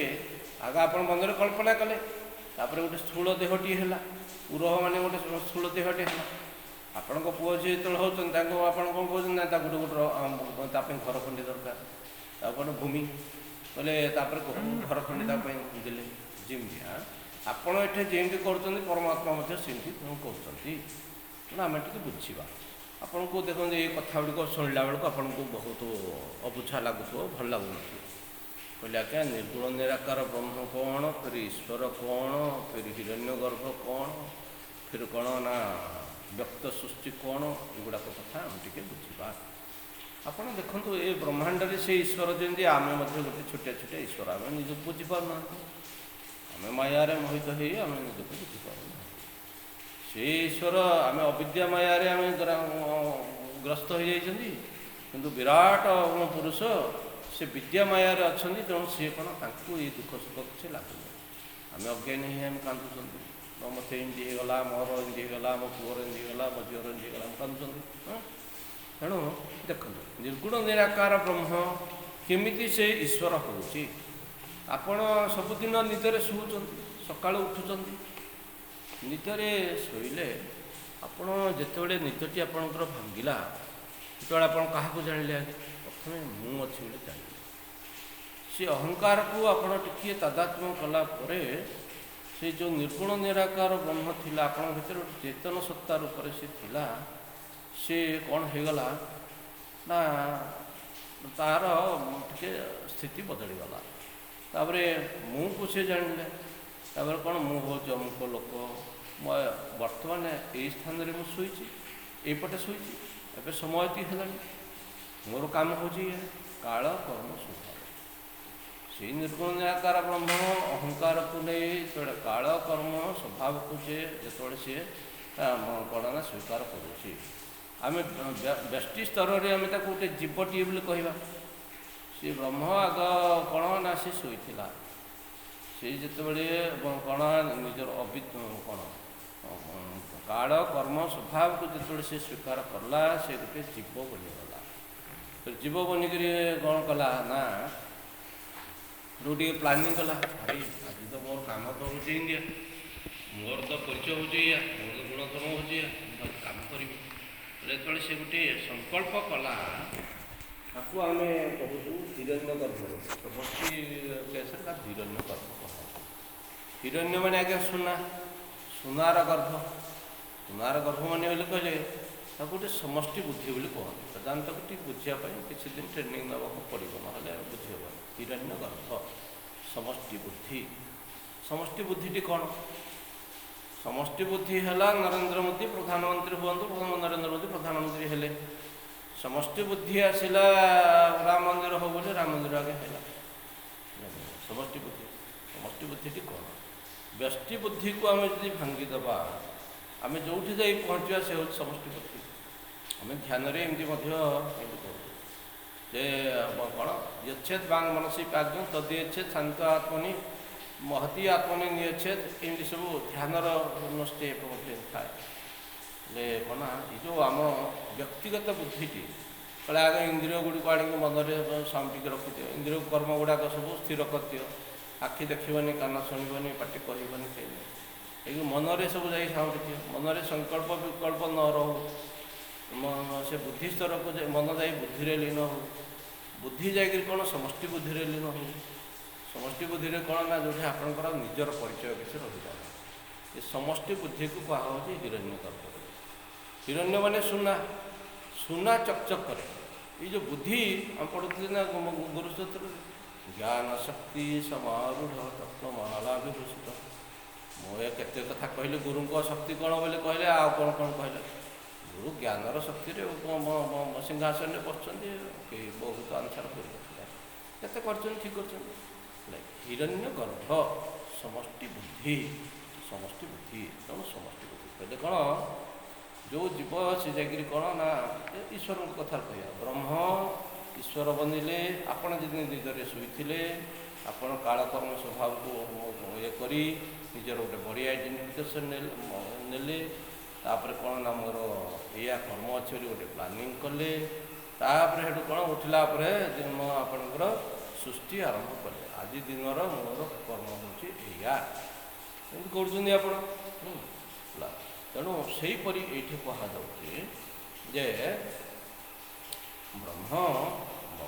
ଆଗ ଆପଣ ମନରେ କଳ୍ପନା କଲେ, ତାପରେ ଗୋଟେ ସ୍ଥୂଳ ଦେହଟିଏ ହେଲା। ପୁରହ ମାନେ ଗୋଟେ ସ୍ଥୂଳ ଦେହଟିଏ ହେଲା। ଆପଣଙ୍କ ପୁଅ ଝିଅ ଯେତେବେଳେ ହେଉଛନ୍ତି ତାଙ୍କୁ ଆପଣ କ'ଣ କହୁଛନ୍ତି? ନା ତାକୁ ଗୋଟେ ଗୋଟେ ତା ପାଇଁ ଘର ଖଣ୍ଡେ ଦରକାର, ତାପରେ ଭୂମି ବୋଇଲେ ତାପରେ ଘର ଖଣ୍ଡେ ତା ପାଇଁ ଦେଲେ। ଯେମିତି ଆପଣ ଏଠି ଯେମିତି କରୁଛନ୍ତି ପରମାତ୍ମା ମଧ୍ୟ ସେମିତି କରୁଛନ୍ତି। ତେଣୁ ଆମେ ଟିକେ ବୁଝିବା। ଆପଣଙ୍କୁ ଦେଖନ୍ତୁ ଏଇ କଥା ଗୁଡ଼ିକ ଶୁଣିଲା ବେଳକୁ ଆପଣଙ୍କୁ ବହୁତ ଅବୁଝା ଲାଗୁଥିବ, ଭଲ ଲାଗୁନଥିବ। କହିଲେ ଆଜ୍ଞା ନିର୍ଗୁଣ ନିରାକାର ବ୍ରହ୍ମ କ'ଣ, ଫେର ଈଶ୍ୱର କ'ଣ, ଫେର ହିରଣ୍ୟ ଗର୍ଭ କ'ଣ, ଫେର କ'ଣ ନା ବ୍ୟକ୍ତ ସୃଷ୍ଟି କ'ଣ, ଏଗୁଡ଼ାକ କଥା ଆମେ ଟିକେ ବୁଝିବା। ଆପଣ ଦେଖନ୍ତୁ ଏ ବ୍ରହ୍ମାଣ୍ଡରେ ସେ ଈଶ୍ୱର ଯେମିତି, ଆମେ ମଧ୍ୟ ଗୋଟେ ଛୋଟିଆ ଛୋଟିଆ ଈଶ୍ୱର, ଆମେ ନିଜକୁ ବୁଝିପାରୁନାହାନ୍ତି। ଆମେ ମାୟାରେ ମୋହିତ ହେଇ ଆମେ ନିଜକୁ ବୁଝିପାରୁନାହାନ୍ତି। ସେ ଈଶ୍ୱର ଆମେ ଅବିଦ୍ୟା ମାୟାରେ ଆମେ ଗ୍ରସ୍ତ ହୋଇଯାଇଛନ୍ତି, କିନ୍ତୁ ବିରାଟ ପୁରୁଷ ସେ ବିଦ୍ୟା ମାୟାରେ ଅଛନ୍ତି। ତେଣୁ ସିଏ କ'ଣ ତାଙ୍କୁ ଏଇ ଦୁଃଖ ସୁଖ କିଛି ଲାଗୁନି। ଆମେ ଅଜ୍ଞାନ ହେଇ ଆମେ କାନ୍ଦୁଛନ୍ତି, ମୋତେ ଏମିତି ହେଇଗଲା, ମୋର ଏମିତି ହେଇଗଲା, ମୋ ପୁଅର ଏମିତି ହେଇଗଲା, ମୋ ଝିଅର ଏମିତି ହେଇଗଲା, ଆମେ କାନ୍ଦୁଛନ୍ତି। ହଁ, ତେଣୁ ଦେଖନ୍ତୁ ନିର୍ଗୁଣ ନିରାକାର ବ୍ରହ୍ମ କେମିତି ସେ ଈଶ୍ୱର ହେଉଛି। ଆପଣ ସବୁଦିନ ନିଦରେ ଶୋଉଛନ୍ତି, ସକାଳୁ ଉଠୁଛନ୍ତି। ନିଦରେ ଶୋଇଲେ ଆପଣ ଯେତେବେଳେ ନିଦଟି ଆପଣଙ୍କର ଭାଙ୍ଗିଲା, ସେତେବେଳେ ଆପଣ କାହାକୁ ଜାଣିଲେ? ଆଗେ ପ୍ରଥମେ ମୁଁ ଅଛି ବୋଲି ଜାଣିଲେ। ସେ ଅହଙ୍କାରକୁ ଆପଣ ଟିକିଏ ତାଦାତ୍ମ୍ୟ କଲା ପରେ ସେ ଯେଉଁ ନିର୍ଗୁଣ ନିରାକାର ବ୍ରହ୍ମ ଥିଲା ଆପଣଙ୍କ ଭିତରେ, ଗୋଟେ ଚେତନ ସତ୍ତା ରୂପରେ ସେ ଥିଲା, ସେ କ'ଣ ହେଇଗଲା ନା ତାର ଟିକେ ସ୍ଥିତି ବଦଳିଗଲା। ତାପରେ ମୁଁକୁ ସେ ଜାଣିଲେ। ତାପରେ କ'ଣ, ମୁଁ ହେଉଛି ଅମୁକ ଲୋକ, ମୁଁ ବର୍ତ୍ତମାନ ଏଇ ସ୍ଥାନରେ ମୁଁ ଶୋଇଛି, ଏଇପଟେ ଶୋଇଛି, ଏବେ ସମୟ ଏତିକି ହେଲାଣି, ମୋର କାମ ହେଉଛି ଇଏ। କାଳ କର୍ମ ସ୍ୱଭାବ। ସେଇ ନିର୍ଗୁଣ ନିରାକାର ବ୍ରହ୍ମ ଅହଙ୍କାରକୁ ନେଇ ଯେତେବେଳେ କାଳ କର୍ମ ସ୍ୱଭାବକୁ ସେ ଯେତେବେଳେ ସିଏ କ'ଣ ନା ସ୍ୱୀକାର କରୁଛି, ଆମେ ବ୍ୟଷ୍ଟି ସ୍ତରରେ ଆମେ ତାକୁ ଗୋଟେ ଜୀବଟିଏ ବୋଲି କହିବା। ସେ ବ୍ରହ୍ମ ଆଗ କ'ଣ ନା ସେ ଶୋଇଥିଲା। ସେ ଯେତେବେଳେ କ'ଣ ନିଜର କ'ଣ କାଳ କର୍ମ ସ୍ୱଭାବକୁ ଯେତେବେଳେ ସେ ସ୍ୱୀକାର କଲା, ସେ ଗୋଟେ ଜୀବ ବନିଗଲା। ଜୀବ ବନିକରି କ'ଣ କଲା ନା ଟିକେ ପ୍ଲାନିଂ କଲା, ଆରେ ଆଜି ତ ମୋର କାମ ତ ହେଉଛି ଇଣ୍ଡିଆ, ମୋର ତ ପରିଚୟ ହେଉଛି ଏଇଆ, ମୋର ଗୁଣଧର୍ମ ହେଉଛି ଏଇଆ, ମୁଁ ଆଜି କାମ କରିବି। ଯେତେବେଳେ ସେ ଗୋଟିଏ ସଂକଳ୍ପ କଲା, ତାକୁ ଆମେ କହୁଛୁ ହିରଣ୍ୟ ଗର୍ଭ। ବସ୍ତି କେସରେ ତାକୁ ହିରଣ୍ୟ ଗର୍ଭ କୁହାଯାଉଛି। ହିରଣ୍ୟ ମାନେ ଆଜ୍ଞା ସୁନା, ସୁନାର ଗର୍ଭ। ସୁନାର ଗର୍ଭ ମାନେ ବୋଲି କହିଲେ ତାକୁ ଗୋଟେ ସମଷ୍ଟି ବୁଦ୍ଧି ବୋଲି କୁହନ୍ତି। ବେଦାନ୍ତକୁ ଟିକେ ବୁଝିବା ପାଇଁ କିଛି ଦିନ ଟ୍ରେନିଂ ନେବାକୁ ପଡ଼ିବ, ନହେଲେ ବୁଝି ହେବନି। ହିରଣ୍ୟ ଗର୍ଭ ସମଷ୍ଟି ବୁଦ୍ଧି। ସମଷ୍ଟି ବୁଦ୍ଧିଟି କ'ଣ? ସମଷ୍ଟି ବୁଦ୍ଧି ହେଲା ନରେନ୍ଦ୍ର ମୋଦି ପ୍ରଧାନମନ୍ତ୍ରୀ ହୁଅନ୍ତୁ, ନରେନ୍ଦ୍ର ମୋଦି ପ୍ରଧାନମନ୍ତ୍ରୀ ହେଲେ। ସମଷ୍ଟି ବୁଦ୍ଧି ଆସିଲା ରାମ ମନ୍ଦିର ହଉ ବୋଲି, ରାମ ମନ୍ଦିର ଆଗେ ହେଲା। ସମଷ୍ଟି ବୁଦ୍ଧି। ସମଷ୍ଟି ବୁଦ୍ଧିଟି କ'ଣ? ବ୍ୟଷ୍ଟି ବୁଦ୍ଧିକୁ ଆମେ ଯଦି ଭାଙ୍ଗିଦେବା, ଆମେ ଯେଉଁଠି ଯାଇ ପହଞ୍ଚିବା ସେ ହେଉଛି ସମଷ୍ଟି ବୁଦ୍ଧି। ଆମେ ଧ୍ୟାନରେ ଏମିତି ମଧ୍ୟ ଏମିତି କହୁଛୁ ଯେ କ'ଣ, ୟଚ୍ଛେଦ ବାଙ୍ଗ ମନସି ପ୍ରାଜ୍ଞ ତଦ୍ୟଚ୍ଛେଦ ଶାନ୍ତ ଆତ୍ମନି ମହତି ଆତ୍ମନି ନିୟଚ୍ଛେଦ, ଏମିତି ସବୁ ଧ୍ୟାନର ଷ୍ଟେପ୍ ମଧ୍ୟ ଥାଏ। ହେଲେ କ'ଣ ଏ ଯେଉଁ ଆମ ବ୍ୟକ୍ତିଗତ ବୁଦ୍ଧିଟି କହିଲେ ଆଗ ଇନ୍ଦ୍ରିୟ ଗୁଡ଼ିକୁ ଆଣିକି ମନରେ ସାଉଁଟିକି ରଖିଦିଅ, ଇନ୍ଦ୍ରିୟ କର୍ମ ଗୁଡ଼ାକ ସବୁ ସ୍ଥିର କରିଦିଅ, ଆଖି ଦେଖିବନି, କାନ ଶୁଣିବନି, ପାଟି କହିବନି, ଖାଇବନି, ଏଇ ମନରେ ସବୁ ଯାଇ ସାଉଁଟି ଦିଅ, ମନରେ ସଂକଳ୍ପ ବିକଳ୍ପ ନ ରହୁ, ସେ ବୁଦ୍ଧି ସ୍ତରକୁ ମନ ଯାଇ ବୁଦ୍ଧିରେ ଲୀନ ହଉ, ବୁଦ୍ଧି ଯାଇକରି କ'ଣ ସମଷ୍ଟି ବୁଦ୍ଧିରେ ଲୀନ ହଉ। ସମଷ୍ଟି ବୁଦ୍ଧିରେ କ'ଣ ନା ଯେଉଁଠି ଆପଣଙ୍କର ନିଜର ପରିଚୟ କିଛି ରହିବ ନାହିଁ। ଏ ସମଷ୍ଟି ବୁଦ୍ଧିକୁ କୁହାହେଉଛି ହିରଣ୍ୟ ଗର୍ଭ। ହିରଣ୍ୟ ମାନେ ସୁନା, ସୁନା ଚକଚକ କରେ। ଏଇ ଯେଉଁ ବୁଦ୍ଧି ଆମେ ପଢ଼ୁଥିଲେ ନା ଗୁରୁସ୍ତୋତ୍ରରେ, ଜ୍ଞାନ ଶକ୍ତି ସମାରୂଢ଼ ତତ୍ତ୍ୱମାଳା ବିଭୂଷିତ। ମୁଁ ଏ କେତେ କଥା କହିଲି, ଗୁରୁଙ୍କ ଶକ୍ତି କ'ଣ ବୋଲି କହିଲେ, ଆଉ କ'ଣ କ'ଣ କହିଲେ। ଗୁରୁ ଜ୍ଞାନର ଶକ୍ତିରେ ସିଂହାସନରେ ବସୁଛନ୍ତି, କେହି ବହୁତ ଆନ୍ସର କରିନଥିଲା, କେତେ କରିଛନ୍ତି, ଠିକ୍ କରିଛନ୍ତି। ହିରଣ୍ୟ ଗର୍ଭ ସମଷ୍ଟି ବୁଦ୍ଧି, ସମଷ୍ଟି ବୁଦ୍ଧି। ତେଣୁ ସମଷ୍ଟି ବୁଦ୍ଧି କହିଲେ କ'ଣ, ଯେଉଁ ଜୀବ ସେ ଯାଇକରି କ'ଣ ନା ଈଶ୍ୱରଙ୍କ କଥା କହିବା, ବ୍ରହ୍ମ ଈଶ୍ୱର ବନିଲେ। ଆପଣ ଯଦି ନିଦରେ ଶୋଇଥିଲେ, ଆପଣ କାଳକର୍ମ ସ୍ୱଭାବକୁ ଇଏ କରି ନିଜର ଗୋଟେ ବଡ଼ି ଆଇଡେଣ୍ଟିଫିକେସନ୍ ନେଲେ, ତାପରେ କ'ଣ ନା ମୋର ଏଇଆ କର୍ମ ଅଛି ବୋଲି ଗୋଟେ ପ୍ଲାନିଂ କଲେ, ତାପରେ ସେଠୁ କ'ଣ ଉଠିଲା ପରେ ମୁଁ ଆପଣଙ୍କର ସୃଷ୍ଟି ଆରମ୍ଭ କଲେ, ଆଜି ଦିନର ମୋର କର୍ମ ହେଉଛି ଏଇଆ, ଏମିତି କରୁଛନ୍ତି ଆପଣ। ହେଲା, ତେଣୁ ସେହିପରି ଏଇଠି କୁହାଯାଉଛି ଯେ ବ୍ରହ୍ମ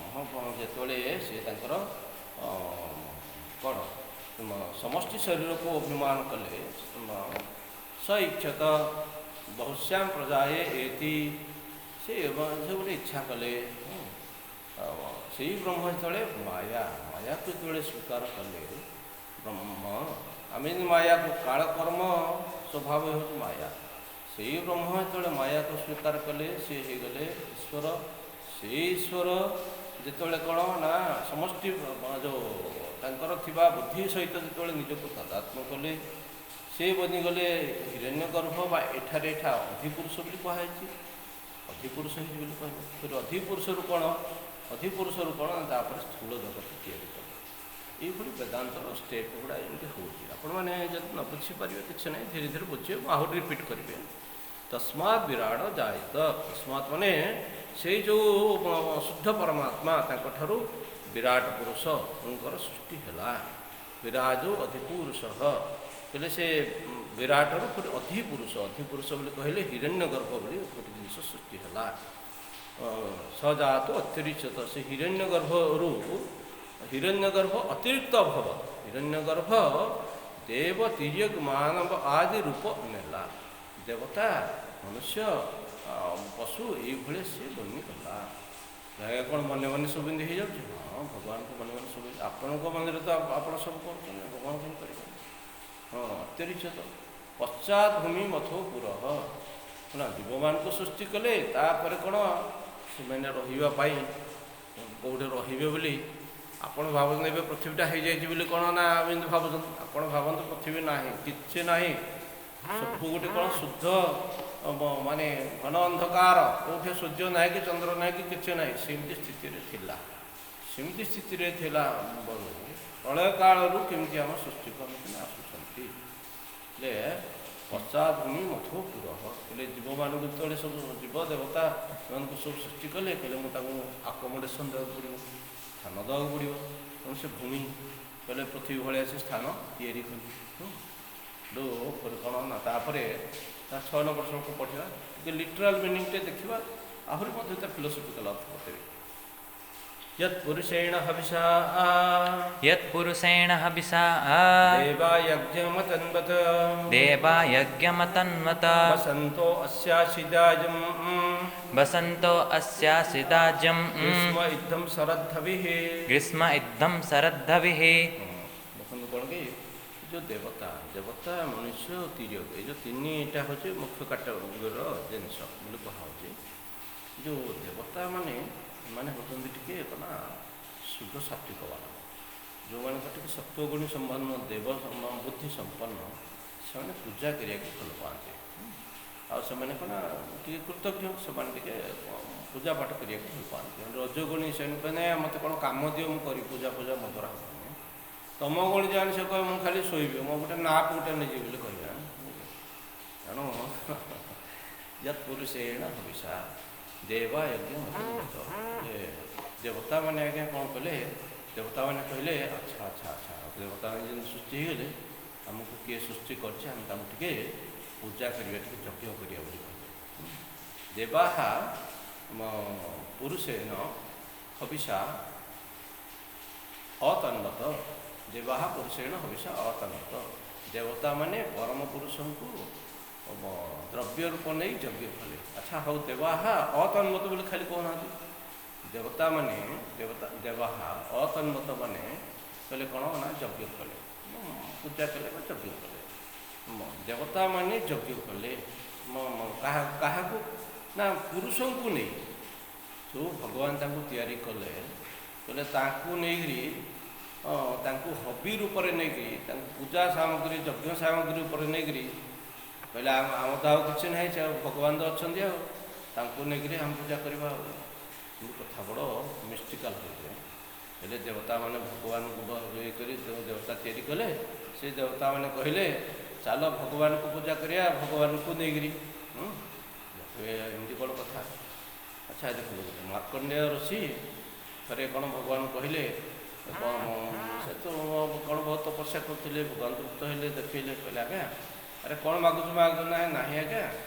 ବ୍ରହ୍ମ ଯେତେବେଳେ ସେ ତାଙ୍କର କ'ଣ ସମଷ୍ଟି ଶରୀରକୁ ଅଭିମାନ କଲେ, ସ ଇଚ୍ଛତ ବହୁଶ୍ୟାମ ପ୍ରଜାଏ ଏତି, ସେ ଗୋଟେ ଇଚ୍ଛା କଲେ। ସେଇ ବ୍ରହ୍ମ ଯେତେବେଳେ ମାୟା, ମାୟାକୁ ଯେତେବେଳେ ସ୍ୱୀକାର କଲେ ବ୍ରହ୍ମ, ଆମେ ମାୟାକୁ କାଳକର୍ମ ସ୍ୱଭାବ ହେଉଛି ମାୟା, ସେଇ ବ୍ରହ୍ମ ଯେତେବେଳେ ମାୟାକୁ ସ୍ୱୀକାର କଲେ, ସେ ହେଇଗଲେ ଈଶ୍ୱର। ସେଇ ଈଶ୍ୱର ଯେତେବେଳେ କ'ଣ ନା ସମଷ୍ଟି ଯେଉଁ ତାଙ୍କର ଥିବା ବୁଦ୍ଧି ସହିତ ଯେତେବେଳେ ନିଜକୁ ତାଦାତ୍ମ୍ୟ କଲେ, ସେ ବନିଗଲେ ହିରଣ୍ୟ ଗର୍ଭ ବା ଏଠାରେ ଏଠା ଅଧିପୁରୁଷ ବୋଲି କୁହାଯାଇଛି, ଅଧିପୁରୁଷ ହେଇଛି ବୋଲି କହିଲେ। ଫେର ଅଧିପୁରୁଷରୁ କ'ଣ, ଅଧିପୁରୁଷରୁ କ'ଣ ତାପରେ ସ୍ଥୂଳ ଜଗତ ତିଆରି କଲେ। ଏଇଭଳି ବେଦାନ୍ତର ଷ୍ଟେପ୍ ଗୁଡ଼ା ଏମିତି ହେଉଛି। ଆପଣମାନେ ଯଦି ନ ବୁଝିପାରିବେ କିଛି ନାହିଁ, ଧୀରେ ଧୀରେ ବୁଝିବେ, ମୁଁ ଆହୁରି ରିପିଟ୍ କରିବେ। ତସ୍ମାତ୍ ବିରାଟ ଜାୟତ, ତସ୍ମାତ୍ ମାନେ ସେଇ ଯେଉଁ ଶୁଦ୍ଧ ପରମାତ୍ମା ତାଙ୍କଠାରୁ ବିରାଟ ପୁରୁଷଙ୍କର ସୃଷ୍ଟି ହେଲା। ବିରାଜो ଅଧିପୁରୁଷ କହିଲେ ସେ ବିରାଟରୁ ପୁଣି ଅଧିପୁରୁଷ, ଅଧିପୁରୁଷ ବୋଲି କହିଲେ ହିରଣ୍ୟ ଗର୍ଭ ବୋଲି ଗୋଟେ ଜିନିଷ ସୃଷ୍ଟି ହେଲା। ସଜାତ ଅତିରିକ୍ତ, ସେ ହିରଣ୍ୟ ଗର୍ଭରୁ ହିରଣ୍ୟ ଗର୍ଭ ଅତିରିକ୍ତ ଭବ, ହିରଣ୍ୟ ଗର୍ଭ ଦେବ ତିର୍ଯ୍ୟକ ମାନବ ଆଦି ରୂପ ନେଲା। ଦେବତା, ମନୁଷ୍ୟ, ପଶୁ ଏଇଭଳିଆ ସିଏ ବନିଗଲା। ଆଜ୍ଞା କ'ଣ ମନେ ମନେ ସବୁ ଏମିତି ହେଇଯାଉଛି? ହଁ, ଭଗବାନଙ୍କ ମନେ ମନେ ସବୁ। ଆପଣଙ୍କ ମନରେ ତ ଆପଣ ସବୁ କରୁଛନ୍ତି, ଭଗବାନ କାହିଁ କରିବେ? ହଁ, ଅତ୍ୟରିଚ୍ଛତ ପଶ୍ଚାତ ଭୂମି ମଥୋ ପୁରଃ ନା, ଜୀବମାନଙ୍କୁ ସୃଷ୍ଟି କଲେ, ତାପରେ କ'ଣ ସେମାନେ ରହିବା ପାଇଁ କେଉଁଠି ରହିବେ ବୋଲି ଆପଣ ଭାବୁଛନ୍ତି। ଏବେ ପୃଥିବୀଟା ହେଇଯାଇଛି ବୋଲି କ'ଣ ନା ଏମିତି ଭାବୁଛନ୍ତି। ଆପଣ ଭାବନ୍ତୁ ପୃଥିବୀ ନାହିଁ, କିଛି ନାହିଁ, ସବୁ ଗୋଟେ କ'ଣ ଶୁଦ୍ଧ ମାନେ ଘନ ଅନ୍ଧକାର, କେଉଁଠି ସୂର୍ଯ୍ୟ ନାହିଁ କି ଚନ୍ଦ୍ର ନାହିଁ କି କିଛି ନାହିଁ, ସେମିତି ସ୍ଥିତିରେ ଥିଲା। ସେମିତି ସ୍ଥିତିରେ ଥିଲା ପ୍ରଳୟ କାଳରୁ କେମିତି ଆମ ସୃଷ୍ଟିକୁ ଆମେ ଆସୁଛନ୍ତି। ହେଲେ ପଶ୍ଚାତ ଭୂମି ମଥୋ ପୁରଃ, ହେଲେ ଜୀବମାନଙ୍କୁ ଯେତେବେଳେ ସବୁ ଜୀବ ଦେବତା ଏମାନଙ୍କୁ ସବୁ ସୃଷ୍ଟି କଲେ, କହିଲେ ମୁଁ ତାଙ୍କୁ ଆକୋମୋଡେସନ୍ ଦେବାକୁ ପଡ଼ିବ, ସ୍ଥାନ ଦେବାକୁ ପଡ଼ିବ। ତେଣୁ ସେ ଭୂମି କହିଲେ ପୃଥିବୀ ଭଳିଆ ସେ ସ୍ଥାନ ତିଆରି କଲେ। କ'ଣ ନା ତାପରେ ତା 6 ନମ୍ବର ଶ୍ଲୋକ ପଢ଼ିବା, ଟିକେ ଲିଟରାଲ୍ ମିନିଂଟେ ଦେଖିବା, ଆହୁରି ମଧ୍ୟ ତା ଫିଲୋସଫିକାଲ ଅର୍ଥ ବତେଇବି। यत् पुरुषेण हविषा यत् पुरुषेण हविषा देवा यज्ञमतन्वत देवा यज्ञमतन्वत वसन्तो अस्यासिदाजं वसन्तो अस्यासिदाजं ग्रीष्म इद्धं शरद्धभिः ग्रीष्म इद्धं शरद्धभिः। ଦେଖନ୍ତୁ କ'ଣ କି ଯେଉଁ ଦେବତା ଦେବତା ମନୁଷ୍ୟ ତିର୍ଯ୍ୟକ, ଏଇ ଯେଉଁ ତିନିଟା ହେଉଛି ମୁଖ୍ୟ କାଟାଗୋରୀର ଜିନିଷ ବୋଲି କୁହାହେଉଛି। ଯେଉଁ ଦେବତା ମାନେ ଏମାନେ ହେଉଛନ୍ତି ଟିକେ ନା ଶୁଦ୍ଧ ସାତ୍ವಿକ ବାଲା, ଯେଉଁମାନଙ୍କର ଟିକେ ସତ୍ୱଗୁଣୀ ସମ୍ପନ୍ନ, ଦେବ ବୁଦ୍ଧି ସମ୍ପନ୍ନ, ସେମାନେ ପୂଜା କରିବାକୁ ଭଲ ପାଆନ୍ତି। ଆଉ ସେମାନେ କ'ଣ ଟିକେ କୃତଜ୍ଞ, ସେମାନେ ଟିକେ ପୂଜା ପାଠ କରିବାକୁ ଭଲ ପାଆନ୍ତି। ରଜଗୁଣୀ ସେମାନେ କହିଲେ ମୋତେ କ'ଣ କାମ ଦିଅ ମୁଁ କରିବି, ପୂଜା ପୂଜା ମୋ ଦ୍ୱାରା ହେବନି। ତମ ଗୁଣି ଜାଣି ସେ କହିବେ ମୁଁ ଖାଲି ଶୋଇବି, ମୋ ଗୋଟେ ନାପ ଗୋଟେ ନେଇଯିବି ବୋଲି କହିବା। ତେଣୁ ଯତ୍ ପୁରୁଷେଣ ହବିଷା ଦେବା ଯଜ୍ଞ ମତ, ଦେବତାମାନେ ଆଜ୍ଞା କ'ଣ କଲେ, ଦେବତାମାନେ କହିଲେ ଆଚ୍ଛା ଆଚ୍ଛା ଆଚ୍ଛା, ଦେବତାମାନେ ଯେମିତି ସୃଷ୍ଟି ହେଇଗଲେ, ଆମକୁ କିଏ ସୃଷ୍ଟି କରିଛି, ଆମେ ତାଙ୍କୁ ଟିକେ ପୂଜା କରିବା, ଟିକେ ଯଜ୍ଞ କରିବା ବୋଲି କହିଲେ। ଦେବାହା ପୁରୁଷେଣ ହବିଷା ଅତନ୍ମତ, ଦେବାହା ପୁରୁଷେଣ ହବିଷା ଅତନ୍ମତ, ଦେବତାମାନେ ପରମ ପୁରୁଷଙ୍କୁ ଦ୍ରବ୍ୟ ରୂପ ନେଇ ଯଜ୍ଞ କଲେ। ଆଚ୍ଛା ହଉ, ଦେବାହା ଅତନ୍ମତ ବୋଲି ଖାଲି କହୁନାହାନ୍ତି, ଦେବତାମାନେ ଦେବତା ଦେବାହା ଅତନ୍ମତ ମାନେ କହିଲେ କ'ଣ ନା ଯଜ୍ଞ କଲେ, ପୂଜା କଲେ ବା ଯଜ୍ଞ କଲେ। ଦେବତାମାନେ ଯଜ୍ଞ କଲେ କାହାକୁ ନା ପୁରୁଷଙ୍କୁ ନେଇ, ଯେଉଁ ଭଗବାନ ତାଙ୍କୁ ତିଆରି କଲେ, କହିଲେ ତାଙ୍କୁ ନେଇକରି ତାଙ୍କୁ ହବି ରୂପରେ ନେଇକରି, ତାଙ୍କୁ ପୂଜା ସାମଗ୍ରୀ ଯଜ୍ଞ ସାମଗ୍ରୀ ଉପରେ ନେଇକରି କହିଲେ ଆମ ତ ଆଉ କିଛି ନାହିଁ, ସେ ଭଗବାନ ତ ଅଛନ୍ତି, ଆଉ ତାଙ୍କୁ ନେଇକରି ଆମେ ପୂଜା କରିବା। ଆଉ କିନ୍ତୁ କଥା ବଡ଼ ମିଷ୍ଟିକାଲ ହୋଇଯାଏ। ହେଲେ ଦେବତାମାନେ ଭଗବାନଙ୍କୁ ଇଏ କରି ଯେଉଁ ଦେବତା ତିଆରି କଲେ, ସେ ଦେବତାମାନେ କହିଲେ ଚାଲ ଭଗବାନଙ୍କୁ ପୂଜା କରିବା, ଭଗବାନଙ୍କୁ ନେଇକରି। ଏମିତି କ'ଣ କଥା? ଆଚ୍ଛା ଦେଖନ୍ତୁ, ମାର୍କଣ୍ଡେୟ ଋଷି ଥରେ କ'ଣ ଭଗବାନ କହିଲେ, ସେ ତ କ'ଣ ବହୁତ ତପସ୍ୟା କରୁଥିଲେ, ଭଗବାନ ତୃପ୍ତ ହେଲେ, ଦେଖେଇଲେ, କହିଲେ ଆଜ୍ଞା ଆରେ କ'ଣ ମାଗୁଛୁ ମାଗୁ ନା ନାହିଁ ଆଜ୍ଞା,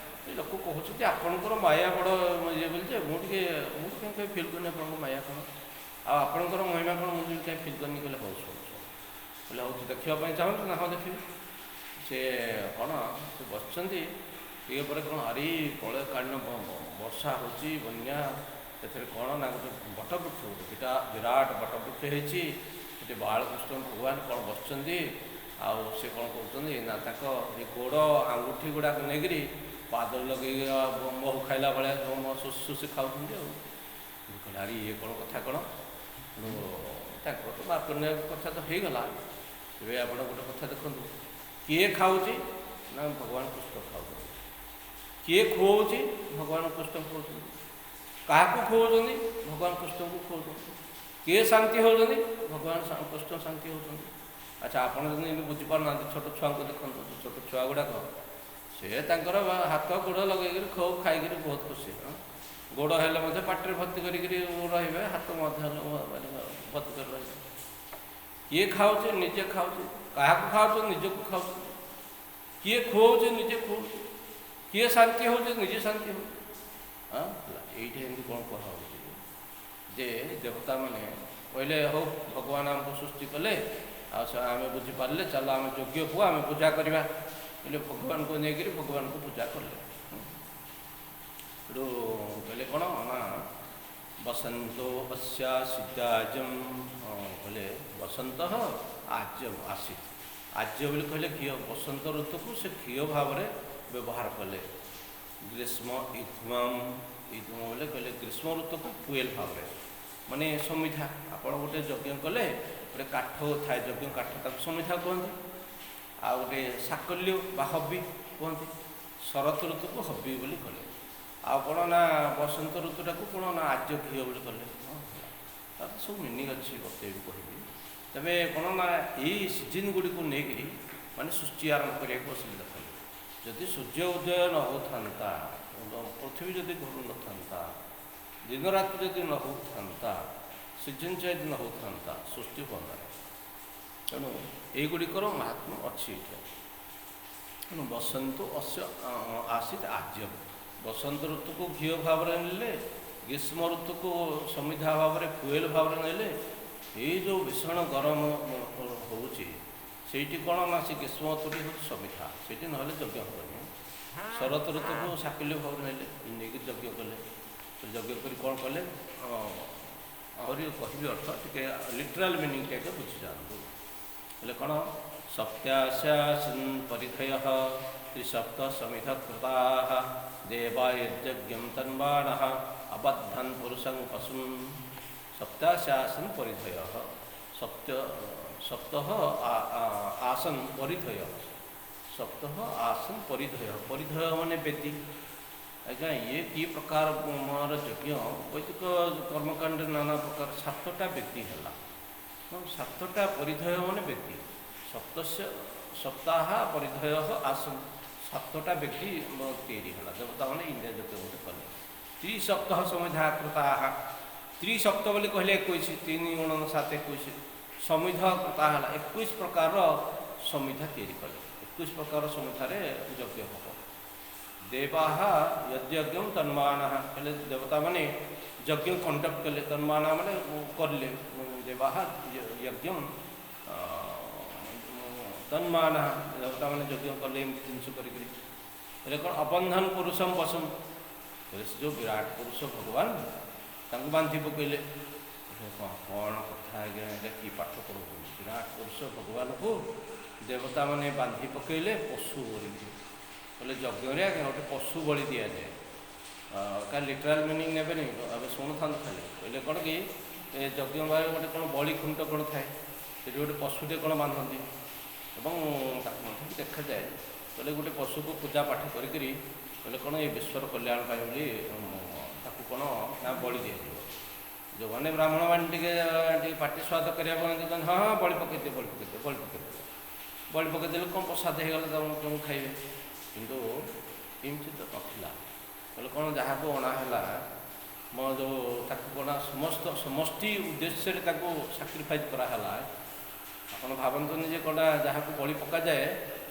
ଏ ଲୋକ କହୁଛନ୍ତି ଆପଣଙ୍କର ମାୟା ବଡ଼ ଇଏ ବୋଲି, ଯେ ମୁଁ ଟିକେ ମୁଁ କାହିଁ କାହିଁ ଫିଲ୍ କରିନି ଆପଣଙ୍କ ମାୟା କ'ଣ, ଆଉ ଆପଣଙ୍କର ମହିମା କ'ଣ, ମୁଁ କାହିଁ ଫିଲ୍ କରିନି। କହିଲେ ହଉ ଶୁଣ ଶୁଣ, କହିଲେ ହଉ ତୁ ଦେଖିବା ପାଇଁ ଚାହୁଁଛୁ ନା? ହଁ ଦେଖିବି। ସେ କ'ଣ ସେ ବସିଛନ୍ତି, ଟିକେ ପରେ କ'ଣ ଆରି ପ୍ରଳୟକାଳୀନ ବର୍ଷା ହେଉଛି, ବନ୍ୟା, ସେଥିରେ କ'ଣ ନା ଗୋଟେ ବଟବୃକ୍ଷ, ଗୋଟେ ବିରାଟ ବଟବୃକ୍ଷ ହେଇଛି, ସେଠି ବାଳକୃଷ୍ଣ ଭଗବାନ କ'ଣ ବସିଛନ୍ତି, ଆଉ ସେ କ'ଣ କରୁଛନ୍ତି ନା ତାଙ୍କ ଏ ଗୋଡ଼ ଆଙ୍ଗୁଠି ଗୁଡ଼ାକ ନେଇକରି ପାଦରେ ଲଗେଇକି ମହୁ ଖାଇଲା ଭଳିଆ ଶୋଷି ଖାଉଛନ୍ତି। ଆଉ କହିଲେ ଆରେ ଇଏ କ'ଣ କଥା କ'ଣ? ତାଙ୍କର ତ ମାର୍କଣ୍ଡେୟ କଥା ତ ହେଇଗଲା। ଏବେ ଆପଣ ଗୋଟେ କଥା ଦେଖନ୍ତୁ, କିଏ ଖାଉଛି ନା ଭଗବାନ କୃଷ୍ଣ ଖାଉଛନ୍ତି, କିଏ ଖୁଆଉଛି? ଭଗବାନ କୃଷ୍ଣ ଖୁଆଉଛନ୍ତି। କାହାକୁ ଖୁଆଉଛନ୍ତି? ଭଗବାନ କୃଷ୍ଣଙ୍କୁ ଖୁଆଉଛନ୍ତି। କିଏ ଶାନ୍ତି ହେଉଛନ୍ତି? ଭଗବାନ କୃଷ୍ଣ ଶାନ୍ତି ହେଉଛନ୍ତି। ଆଚ୍ଛା ଆପଣ ଯଦି ଏମିତି ବୁଝିପାରୁନାହାନ୍ତି, ଛୋଟ ଛୁଆଙ୍କୁ ଦେଖନ୍ତୁ, ଛୋଟ ଛୁଆ ଗୁଡ଼ାକ ସେ ତାଙ୍କର ହାତ ଗୋଡ଼ ଲଗେଇକିରି ଖୁବ ଖାଇକିରି ବହୁତ ଖୁସି। ଗୋଡ଼ ହେଲେ ମଧ୍ୟ ପାଟିରେ ଭର୍ତ୍ତି କରିକିରି ରହିବେ, ହାତ ମଧ୍ୟ ହେଲେ ଭର୍ତ୍ତି କରି ରହିବେ। କିଏ ଖାଉଛି? ନିଜେ ଖାଉଛି। କାହାକୁ ଖାଉଛି? ନିଜକୁ ଖାଉଛି। କିଏ ଖୁଆଉଛି? ନିଜେ ଖୁଆଉଛି। କିଏ ଶାନ୍ତି ହେଉଛି? ନିଜେ ଶାନ୍ତି ହେଉଛି। ହଁ ହେଲା, ଏଇଠି ଏମିତି କ'ଣ କୁହାହେଉଛି ଯେ ଦେବତାମାନେ କହିଲେ ହଉ ଭଗବାନ ଆମକୁ ସୃଷ୍ଟି କଲେ, ଆଉ ସେ ଆମେ ବୁଝିପାରିଲେ, ଚାଲ ଆମେ ଯୋଗ୍ୟ ପୁଅ ଆମେ ପୂଜା କରିବା କହିଲେ ଭଗବାନଙ୍କୁ ନେଇକରି ଭଗବାନଙ୍କୁ ପୂଜା କଲେ। ସେଠୁ କ'ଣ ନା ବସନ୍ତ ଅସ୍ୟାସିଦାଜମ୍, କହିଲେ ବସନ୍ତ ଆଜ୍ୟମ ଆସିତ। ଆଜ୍ୟ ବୋଲି କହିଲେ ଘିଅ। ବସନ୍ତ ଋତୁକୁ ସେ ଘିଅ ଭାବରେ ବ୍ୟବହାର କଲେ। ଗ୍ରୀଷ୍ମ ଇଦ୍ମମ୍, ଇଦ୍ମ ବୋଲେ କହିଲେ ଗ୍ରୀଷ୍ମ ଋତୁକୁ ଫୁଏଲ୍ ଭାବରେ, ମାନେ ସମିଧା। ଆପଣ ଗୋଟେ ଯଜ୍ଞ କଲେ ଗୋଟେ କାଠ ଥାଏ, ଯଜ୍ଞ କାଠ, ତାକୁ ସମିଧା କୁହନ୍ତି। ଆଉ ଗୋଟେ ସାକଲ୍ୟ ବା ହବି କୁହନ୍ତି। ଶରତ ଋତୁକୁ ହବି ବୋଲି କଲେ। ଆଉ କ'ଣ ନା ବସନ୍ତ ଋତୁଟାକୁ କ'ଣ ନା ଆଜ୍ୟ ଘିଅ ବୋଲି କଲେ। ତାର ସବୁ ମିନିଂ ଅଛି, ବତେଇବି କହିବି। ତେବେ କ'ଣ ନା ଏଇ ସିଜିନ୍ ଗୁଡ଼ିକୁ ନେଇକରି ମାନେ ସୃଷ୍ଟି ଆରମ୍ଭ କରିବାକୁ ଅସୁବିଧା କଲେ। ଯଦି ସୂର୍ଯ୍ୟ ଉଦୟ ନ ହେଉଥାନ୍ତା, ପୃଥିବୀ ଯଦି ଘୁରୁ ନଥାନ୍ତା, ଦିନ ରାତି ଯଦି ନ ହେଉଥାନ୍ତା, ସିଜିନ୍ ଚେଞ୍ଜ ନ ହେଉଥାନ୍ତା, ସୃଷ୍ଟି ହୁଅନ୍ତା ନାହିଁ। ତେଣୁ ଏଇଗୁଡ଼ିକର ମହାତ୍ମ୍ୟ ଅଛି ଏଠି। ତେଣୁ ବସନ୍ତ ଅସ୍ୟ ଆସିତ ଆଜ୍ୟ, ବସନ୍ତ ଋତୁକୁ ଘିଅ ଭାବରେ ନେଲେ, ଗ୍ରୀଷ୍ମ ଋତୁକୁ ସମିଧା ଭାବରେ ଫୁଏଲ୍ ଭାବରେ ନେଲେ। ଏଇ ଯେଉଁ ଭୀଷଣ ଗରମ ହେଉଛି, ସେଇଠି କ'ଣ ନା ସେ ଗ୍ରୀଷ୍ମ ଋତୁଟି ହେଉଛି ସମିଧା, ସେଇଠି ନହେଲେ ଯଜ୍ଞ ହେବନି। ଶରତ ଋତୁକୁ ସାକଲ୍ୟ ଭାବରେ ନେଲେ, ନେଇକି ଯଜ୍ଞ କଲେ। ଯଜ୍ଞ କରି କ'ଣ କଲେ ଆହୁରି କହିବି, ଅର୍ଥ ଟିକେ ଲିଟରାଲ୍ ମିନିଂଟା ଟିକେ ବୁଝିଯାଆନ୍ତୁ। ହେଲେ କ'ଣ ସପ୍ତାସ୍ୟାସନ୍ ପରିଧୟ ତ୍ରିସପ୍ତ ସମିଧ କୃତାଃ ଦେବାୟଜ୍ଞಂ ତନ୍ବାଣः ଅବଦ୍ଧନ୍ ପୁରୁଷଂ ପଶୁନ୍। ସପ୍ତାସ୍ୟାସନ୍ ପରିଧୟ, ସପ୍ତ ସପ୍ତହ ଆସନ୍ ପରିଧୟ, ସପ୍ତହ ଆସନ୍ ପରିଧୟ। ପରିଧୟ ମାନେ ବେଦୀ। ଆଜ୍ଞା, ଇଏ କି ପ୍ରକାର ମୋର ଯଜ୍ଞ? ବୈଦିକ କର୍ମକାଣ୍ଡରେ ନାନା ପ୍ରକାର 7ଟା ବେଦୀ ହେଲା। 7ଟା ପରିଧୟ ମାନେ ବେଦୀ। ସପ୍ତସ୍ୟ ସପ୍ତାହ ପରିଧୟ ଆସନ୍, 7ଟା ବେଦୀ ତିଆରି ହେଲା। ଦେବତାମାନେ ଇନ୍ଦ୍ରିୟ ଯଜ୍ଞ ଗୋଟେ କଲେ। ତ୍ରିସପ୍ତହ ସମିଧା କୃତାଃ, ତ୍ରିସପ୍ତ ବୋଲି କହିଲେ 21, 3 ଗୁଣନ 7 21। ସମିଧ କୃତା ହେଲା, 21 ପ୍ରକାରର ସମିଧା ତିଆରି କଲେ। 21 ପ୍ରକାର ସମିଧାରେ ଯଜ୍ଞ ହେବ। ଦେବାଃ ଯଜ୍ଞ ତନ୍ମାନଃ, ହେଲେ ଦେବତାମାନେ ଯଜ୍ଞ କଣ୍ଡକ୍ଟ କଲେ। ତନ୍ମାନ ମାନେ କଲେ। ଦେବାଃ ଯଜ୍ଞ ତନ୍ମାନଃ, ଦେବତାମାନେ ଯଜ୍ଞ କଲେ ଏମିତି ଜିନିଷ କରିକିରି। ହେଲେ କ'ଣ ଅବନ୍ଧନ ପୁରୁଷମ ପଶୁମ, ହେଲେ ସେ ଯେଉଁ ବିରାଟ ପୁରୁଷ ଭଗବାନ ତାଙ୍କୁ ବାନ୍ଧି ପକେଇଲେ। କ'ଣ କଥା ଆଜ୍ଞା, ଏଇଟା କି ପାଠ ପଢ଼ଉଛନ୍ତି? ବିରାଟ ପୁରୁଷ ଭଗବାନକୁ ଦେବତାମାନେ ବାନ୍ଧି ପକେଇଲେ ପଶୁ ବୋଲିକି। ବୋଲେ ଯଜ୍ଞରେ ଆଜ୍ଞା ଗୋଟେ ପଶୁ ବଳି ଦିଆଯାଏ। କାରଣ ଲିଟରାଲ୍ ମିନିଂ ନେବେନି, ଏବେ ଶୁଣୁଥାନ୍ତୁ ଖାଲି। କହିଲେ କ'ଣ କି ଏ ଯଜ୍ଞ ଭାବେ ଗୋଟେ କ'ଣ ବଳି ଖୁଣ୍ଟ କ'ଣ ଥାଏ, ସେଠି ଗୋଟେ ପଶୁଟେ କ'ଣ ବାନ୍ଧନ୍ତି ଏବଂ ତାକୁ ମଧ୍ୟ ବି ଦେଖାଯାଏ। କହିଲେ ଗୋଟେ ପଶୁକୁ ପୂଜା ପାଠ କରିକିରି କହିଲେ କ'ଣ ଏ ବିଶ୍ୱର କଲ୍ୟାଣ ପାଇଁ ବୋଲି ତାକୁ କ'ଣ ନା ବଳି ଦିଆଯିବ। ଯେଉଁମାନେ ବ୍ରାହ୍ମଣମାନେ ଟିକେ ଟିକେ ପାଟି ସ୍ୱାଦ କରିବା ପାଇଁ, ହଁ ହଁ ବଳି ପକେଇଦିଅ, ବଳି ପକେଇଦିଅ, ବଳି ପକେଇଦିଅ, ବଳି ପକେଇଦେଲେ କ'ଣ ପ୍ରସାଦ ହେଇଗଲା, ତାକୁ ଖାଇବେ। କିନ୍ତୁ ଏମିତି ତ ନଥିଲା। କହିଲେ କ'ଣ ଯାହାକୁ ଅଣା ହେଲା ମୋ ଯେଉଁ ତାକୁ କ'ଣ ସମସ୍ତ ସମଷ୍ଟି ଉଦ୍ଦେଶ୍ୟରେ ତାକୁ ସାକ୍ରିଫାଇଜ୍ କରାହେଲା। ଆପଣ ଭାବନ୍ତୁନି ଯେ କ'ଣ ଯାହାକୁ ବଳି ପକାଯାଏ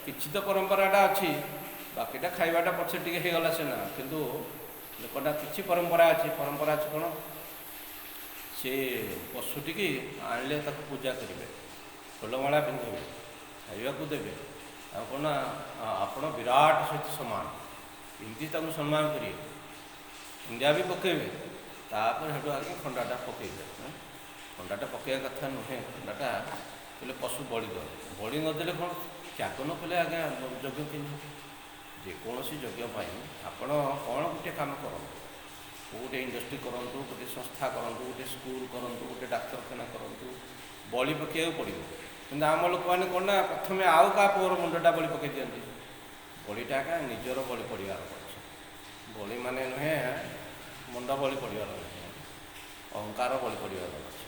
କିଛି ତ ପରମ୍ପରାଟା ଅଛି, ବାକିଟା ଖାଇବାଟା ପଛେ ଟିକେ ହେଇଗଲା ସିନା, କିନ୍ତୁ ଲୋକଟା କିଛି ପରମ୍ପରା ଅଛି। ପରମ୍ପରା ଅଛି କ'ଣ, ସେ ପଶୁଟିକି ଆଣିଲେ ତାକୁ ପୂଜା କରିବେ, ଫୁଲମାଳା ପିନ୍ଧିବେ, ଖାଇବାକୁ ଦେବେ, ଆଉ କ'ଣ ନା ଆପଣ ବିରାଟ ସହିତ ସମାନ, ଏମିତି ତାକୁ ସମ୍ମାନ କରିବେ, ମୁଣ୍ଡିଆ ବି ପକେଇବେ। ତାପରେ ସେଠୁ ଆଜ୍ଞା ଖଣ୍ଡାଟା ପକେଇବେ। ଖଣ୍ଡାଟା ପକେଇବା କଥା ନୁହେଁ, ଖଣ୍ଡାଟା କହିଲେ ପଶୁ ବଳି ଦେବ, ବଳି ନଦେଲେ କ'ଣ ତ୍ୟାଗ ନ କଲେ ଆଜ୍ଞା ଯଜ୍ଞ କେମିତି? ଯେକୌଣସି ଯଜ୍ଞ ପାଇଁ ଆପଣ କ'ଣ ଗୋଟେ କାମ କରନ୍ତୁ, ଗୋଟେ ଇଣ୍ଡଷ୍ଟ୍ରି କରନ୍ତୁ, ଗୋଟେ ସଂସ୍ଥା କରନ୍ତୁ, ଗୋଟେ ସ୍କୁଲ କରନ୍ତୁ, ଗୋଟେ ଡାକ୍ତରଖାନା କରନ୍ତୁ, ବଳି ପକେଇବାକୁ ପଡ଼ିବ। କିନ୍ତୁ ଆମ ଲୋକମାନେ କ'ଣ ନା ପ୍ରଥମେ ଆଉ କାହା ପୁଅର ମୁଣ୍ଡଟା ବଳି ପକେଇ ଦିଅନ୍ତି। ବଳିଟା ଏକା ନିଜର ବଳି ପଡ଼ିବାର ଅଛି। ବଳି ମାନେ ନୁହେଁ ମୁଣ୍ଡ ବଳି ପଡ଼ିବାର ନୁହେଁ, ଅହଙ୍କାର ବଳି ପଡ଼ିବାର ଅଛି।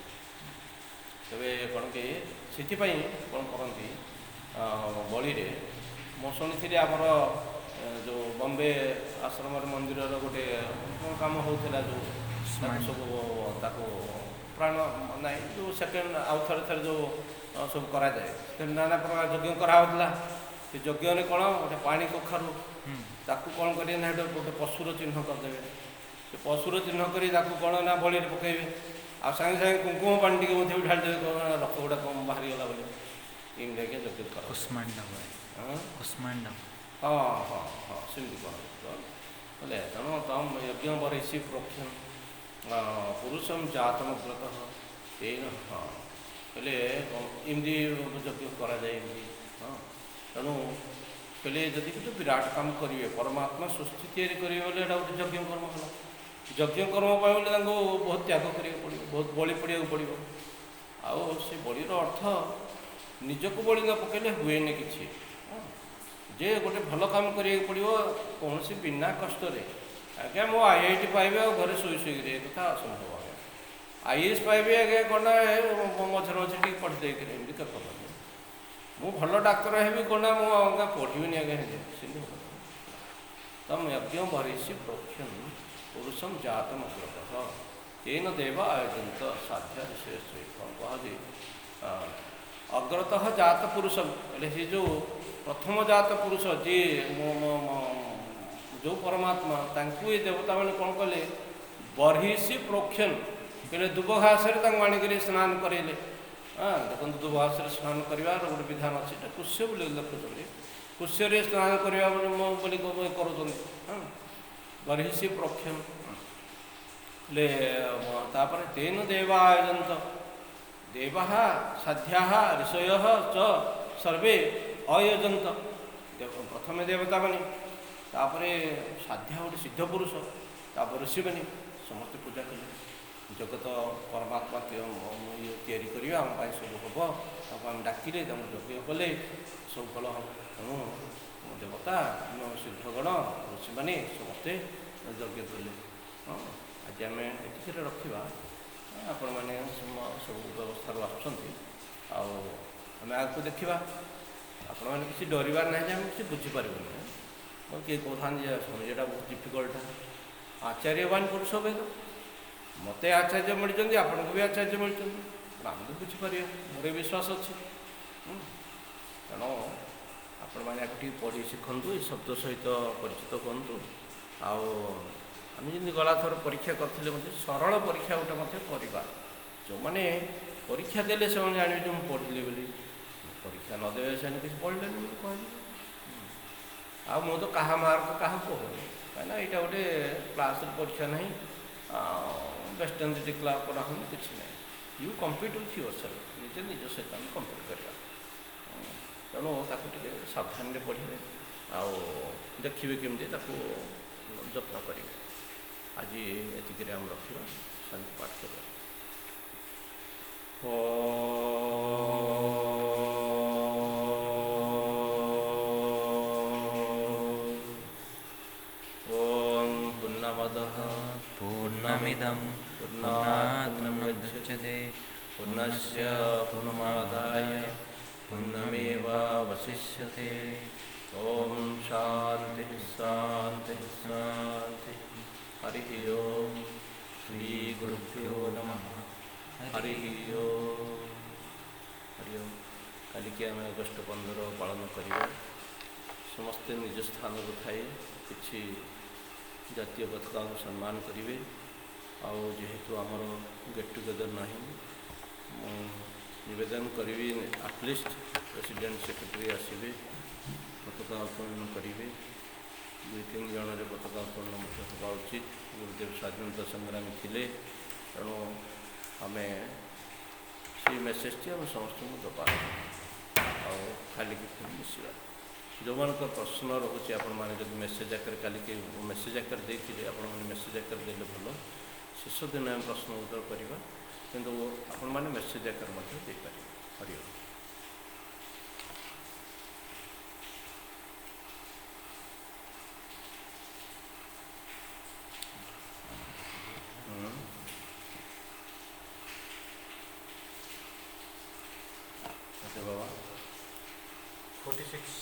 ତେବେ କ'ଣ କି ସେଥିପାଇଁ କ'ଣ କରନ୍ତି ବଳିରେ, ମୁଁ ଶୁଣିଥିଲି ଆମର ଯେଉଁ ବମ୍ବେ ଆଶ୍ରମର ମନ୍ଦିରର ଗୋଟେ କ'ଣ କାମ ହେଉଥିଲା, ଯେଉଁ ସବୁ ତାକୁ ପ୍ରାଣ ନାଇଁ ଯେଉଁ ସେକେଣ୍ଡ ଆଉ ଥରେ ଥରେ ଯେଉଁ ସବୁ କରାଯାଏ, ସେଥିରେ ନାନା ପ୍ରକାର ଯଜ୍ଞ କରାହେଉଥିଲା। ସେ ଯଜ୍ଞରେ କ'ଣ ଗୋଟେ ପାଣି କଖାରୁ ତାକୁ କ'ଣ କରିବେ ନା ସେଠି ଗୋଟେ ପଶୁର ଚିହ୍ନ କରିଦେବେ। ସେ ପଶୁର ଚିହ୍ନ କରି ତାକୁ କ'ଣ ନା ବଳିରେ ପକାଇବେ, ଆଉ ସାଙ୍ଗେ ସାଙ୍ଗେ କୁଙ୍କୁମ ପାଣି ଟିକେ ମଧ୍ୟ ବି ଢାଳିଦେବେ, କ'ଣ ରକ୍ତ ଗୁଡ଼ା କ'ଣ ବାହାରିଗଲା ବୋଲି। ଏମିତି ଆଜ୍ଞା ଯଜ୍ଞ କରା। କୁଷ୍ମାଣ୍ଡ। ହଁ କୁଷ୍ମାଣ୍ଡ। ହଁ ହଁ ହଁ, ସେମିତି କରନ୍ତି। ହେଲେ ତେଣୁ ତମ ଯଜ୍ଞ ବର୍ହିଷି ପ୍ରୋକ୍ଷଣ ପୁରୁଷମ ଜାତମଗ୍ରତଃ ତେନ। ହଁ, ହେଲେ ଏମିତି ଯଜ୍ଞ କରାଯାଏ ଏମିତି। ହଁ, ତେଣୁ କହିଲେ ଯଦି ଗୋଟେ ବିରାଟ କାମ କରିବେ, ପରମାତ୍ମା ସୃଷ୍ଟି ତିଆରି କରିବେ ବୋଲେ ଏଇଟା ଗୋଟେ ଯଜ୍ଞ କର୍ମ ହେଲା। ଯଜ୍ଞ କର୍ମ ପାଇଁ ବୋଲେ ତାଙ୍କୁ ବହୁତ ତ୍ୟାଗ କରିବାକୁ ପଡ଼ିବ, ବହୁତ ବଳି ପଡ଼ିବାକୁ ପଡ଼ିବ। ଆଉ ସେ ବଳିର ଅର୍ଥ ନିଜକୁ ବଳି ନ ପକାଇଲେ ହୁଏନି କିଛି। ଯେ ଗୋଟେ ଭଲ କାମ କରିବାକୁ ପଡ଼ିବ କୌଣସି ବିନା କଷ୍ଟରେ। ଆଜ୍ଞା ମୁଁ IIT ପାଇବି ଆଉ ଘରେ ଶୋଇ ଶୋଇକିରି, ଏ କଥା ଅସମ୍ଭବ। ଆଜ୍ଞା IAS ପାଇବି ଆଜ୍ଞା କ'ଣ ନା ମଝିରେ ମଝିରେ ଟିକେ ପଢ଼ି ଦେଇକିରି, ଏମିତି କଥା ହେବନି। ମୁଁ ଭଲ ଡାକ୍ତର ହେବି କ'ଣ ନା ମୁଁ ଆଜ୍ଞା ପଢ଼ିବିନି ଆଜ୍ଞା, ସେମିତି ହେବ। ତମ ଯଜ୍ଞ ବର୍ହିଷି ପ୍ରୋକ୍ଷଣ ପୁରୁଷମ ଜାତମ ଅଗ୍ରତଃ ତେନ ଦେବ ଆୟୋଜନ୍ତ ସାଧ୍ୟ ଋଷୟ। କ'ଣ କୁହାଯାଏ? ଅଗ୍ରତଃ ଜାତ ପୁରୁଷ ହେଲେ ସେ ଯେଉଁ ପ୍ରଥମ ଜାତ ପୁରୁଷ ଯିଏ ଯେଉଁ ପରମାତ୍ମା, ତାଙ୍କୁ ଏ ଦେବତାମାନେ କ'ଣ କଲେ? ବର୍ହିଷି ପ୍ରୋକ୍ଷଣ କହିଲେ ଦୁବ ଘାସରେ ତାଙ୍କୁ ଆଣିକରି ସ୍ନାନ କରାଇଲେ। ହଁ, ଦେଖନ୍ତୁ ଦୁବ ଘାସରେ ସ୍ନାନ କରିବାର ଗୋଟେ ବିଧାନ ଅଛି, ଏଇଟା କୁଶ୍ୟ ବୋଲି ଲେଖୁଛନ୍ତି, କୁଶ୍ୟରେ ସ୍ନାନ କରିବା ବୋଲି କରୁଛନ୍ତି। ହଁ, ବର୍ହିଷି ପ୍ରୋକ୍ଷଣ ହେଲେ ତାପରେ ତେନ ଦେବା ଆୟୋଜନ୍ତ ଦେବାଃ ସାଧ୍ୟାଃ ଋଷୟଃ ଚ ସର୍ବେ ଅୟଜନ୍ତ। ପ୍ରଥମେ ଦେବତାମାନେ, ତାପରେ ସାଧ୍ୟା ଗୋଟେ ସିଦ୍ଧ ପୁରୁଷ, ତାପରେ ଋଷିମାନେ ସମସ୍ତେ ପୂଜା କଲେ। ଜଗତ ପରମାତ୍ମା ତିଆରି କରିବା ଆମ ପାଇଁ ସବୁ ହେବ, ତାକୁ ଆମେ ଡାକିଲେ, ତାଙ୍କୁ ଯଜ୍ଞ କଲେ ସବୁ ଭଲ ହେବ। ତେଣୁ ଦେବତା, ସିଦ୍ଧଗଣ, ଋଷିମାନେ ସମସ୍ତେ ଯଜ୍ଞ କଲେ। ହଁ, ଆଜି ଆମେ ଏତିକିରେ ରଖିବା। ଆପଣମାନେ ସବୁ ବ୍ୟବସ୍ଥାରୁ ଆସୁଛନ୍ତି, ଆଉ ଆମେ ଆଗକୁ ଦେଖିବା। ଆପଣମାନେ କିଛି ଡରିବାର ନାହିଁ ଯେ ଆମେ କିଛି ବୁଝିପାରିବୁନି। କିଏ କହୁଥାନ୍ତି ଯେ ଏଇଟା ବହୁତ ଡିଫିକଲ୍ଟ। ଆଚାର୍ଯ୍ୟବାନ ପୁରୁଷ ଭେଦ, ମୋତେ ଆଚାର୍ଯ୍ୟ ମିଳିଛନ୍ତି, ଆପଣଙ୍କୁ ବି ଆଚାର୍ଯ୍ୟ ମିଳିଛନ୍ତି, ଆମେ ତ ବୁଝିପାରିବା, ମୋର ବିଶ୍ୱାସ ଅଛି। ତେଣୁ ଆପଣମାନେ ଆକୁ ଟିକେ ପଢ଼ି ଶିଖନ୍ତୁ, ଏ ଶବ୍ଦ ସହିତ ପରିଚିତ ହୁଅନ୍ତୁ। ଆଉ ଆମେ ଯେମିତି ଗଲାଥର ପରୀକ୍ଷା କରିଥିଲେ ମଧ୍ୟ ସରଳ ପରୀକ୍ଷା ଗୋଟେ ମଧ୍ୟ କରିବା। ଯେଉଁମାନେ ପରୀକ୍ଷା ଦେଲେ ସେମାନେ ଜାଣିବେ ଯେ ମୁଁ ପଢ଼ିଲି ବୋଲି, ପରୀକ୍ଷା ନଦେବେ ସେମାନେ କିଛି ପଢ଼ିଲେନି ବୋଲି କୁହାଯିବ। ଆଉ ମୁଁ ତ କାହା ମାର୍କ କାହାକୁ କହୁନି, କାହିଁକିନା ଏଇଟା ଗୋଟେ କ୍ଲାସ୍ରେ ପରୀକ୍ଷା ନାହିଁ, ବେଷ୍ଟ ଡିକ୍ଲାର କରା ହେଉନି, କିଛି ନାହିଁ। You compete with yourself, ନିଜେ ନିଜ ସହିତ ଆମେ କମ୍ପିଟ୍ କରିବା। ତେଣୁ ତାକୁ ଟିକେ ସାବଧାନରେ ପଢ଼ିବେ ଆଉ ଦେଖିବେ କେମିତି ତାକୁ ଯତ୍ନ କରିବେ। ଆଜି ଏତିକିରେ ଆମେ ରଖିବା, ଶାନ୍ତି ପାଠ କରିବା। ଓଁ ପୂର୍ଣ୍ଣମଦଃ ପୂର୍ଣ୍ଣମିଦं ପୂର୍ଣ୍ଣାତ୍ ପୂର୍ଣ୍ଣାତ୍ ପୂର୍ଣ୍ଣମୁଦଚ୍ୟତେ ପୂର୍ଣ୍ଣमुଦଚ୍ୟते ପୂର୍ଣ୍ଣସ୍ୟ ପୂର୍ଣ୍ଣମାଦାୟ ପୂର୍ଣ୍ଣମେବାବଶିଷ୍ୟତେ। ଓଁ ଶାନ୍ତି ଶାନ୍ତି ଶାନ୍ତି। ହରି ଓଁ। ଶ୍ରୀ ଗୁରୁଭ୍ୟୋ ନମଃ। ହରି ଓଁ। ହରି ଓଁ। କାଲିକି ଆମେ ଅଗଷ୍ଟ 15 ପାଳନ କରିବା। ସମସ୍ତେ ନିଜ ସ୍ଥାନରୁ ଥାଇ କିଛି ଜାତୀୟ ପତାକାକୁ ସମ୍ମାନ କରିବେ। ଆଉ ଯେହେତୁ ଆମର ଗେଟ୍ ଟୁଗେଦର୍ ନାହିଁ, ମୁଁ ନିବେଦନ କରିବି ଆଟଲିଷ୍ଟ ପ୍ରେସିଡେଣ୍ଟ ସେକ୍ରେଟାରୀ ଆସିବେ, ପତାକା ଉତ୍ତୋଳନ କରିବେ। 2-3 ଜଣରେ ପତାକା ଉତ୍ତୋଳନ ମଧ୍ୟ ହେବା ଉଚିତ। ଗୁରୁଦେବ ସ୍ୱାଧୀନତା ସଂଗ୍ରାମୀ ଥିଲେ, ତେଣୁ ଆମେ ସେଇ ମେସେଜଟି ଆମେ ସମସ୍ତଙ୍କୁ ଦେବା। ଆଉ କାଲିକି ପୁଣି ମିଶିବା। ଯେଉଁମାନଙ୍କ ପ୍ରଶ୍ନ ରହୁଛି ଆପଣମାନେ ଯଦି ମେସେଜ୍ ଆକାରରେ କାଲିକି ମେସେଜ୍ ଆକାରରେ ଦେଇଥିଲେ, ଆପଣମାନେ ମେସେଜ୍ ଆକାରରେ ଦେଲେ ଭଲ। ଶେଷ ଦିନ ଆମେ ପ୍ରଶ୍ନ ଉତ୍ତର କରିବା, କିନ୍ତୁ ଆପଣମାନେ ମେସେଜ୍ ଆକାରରେ ମଧ୍ୟ ଦେଇପାରିବେ। ହରି ଓମ୍। ଆଚ୍ଛା ବାବା। 46।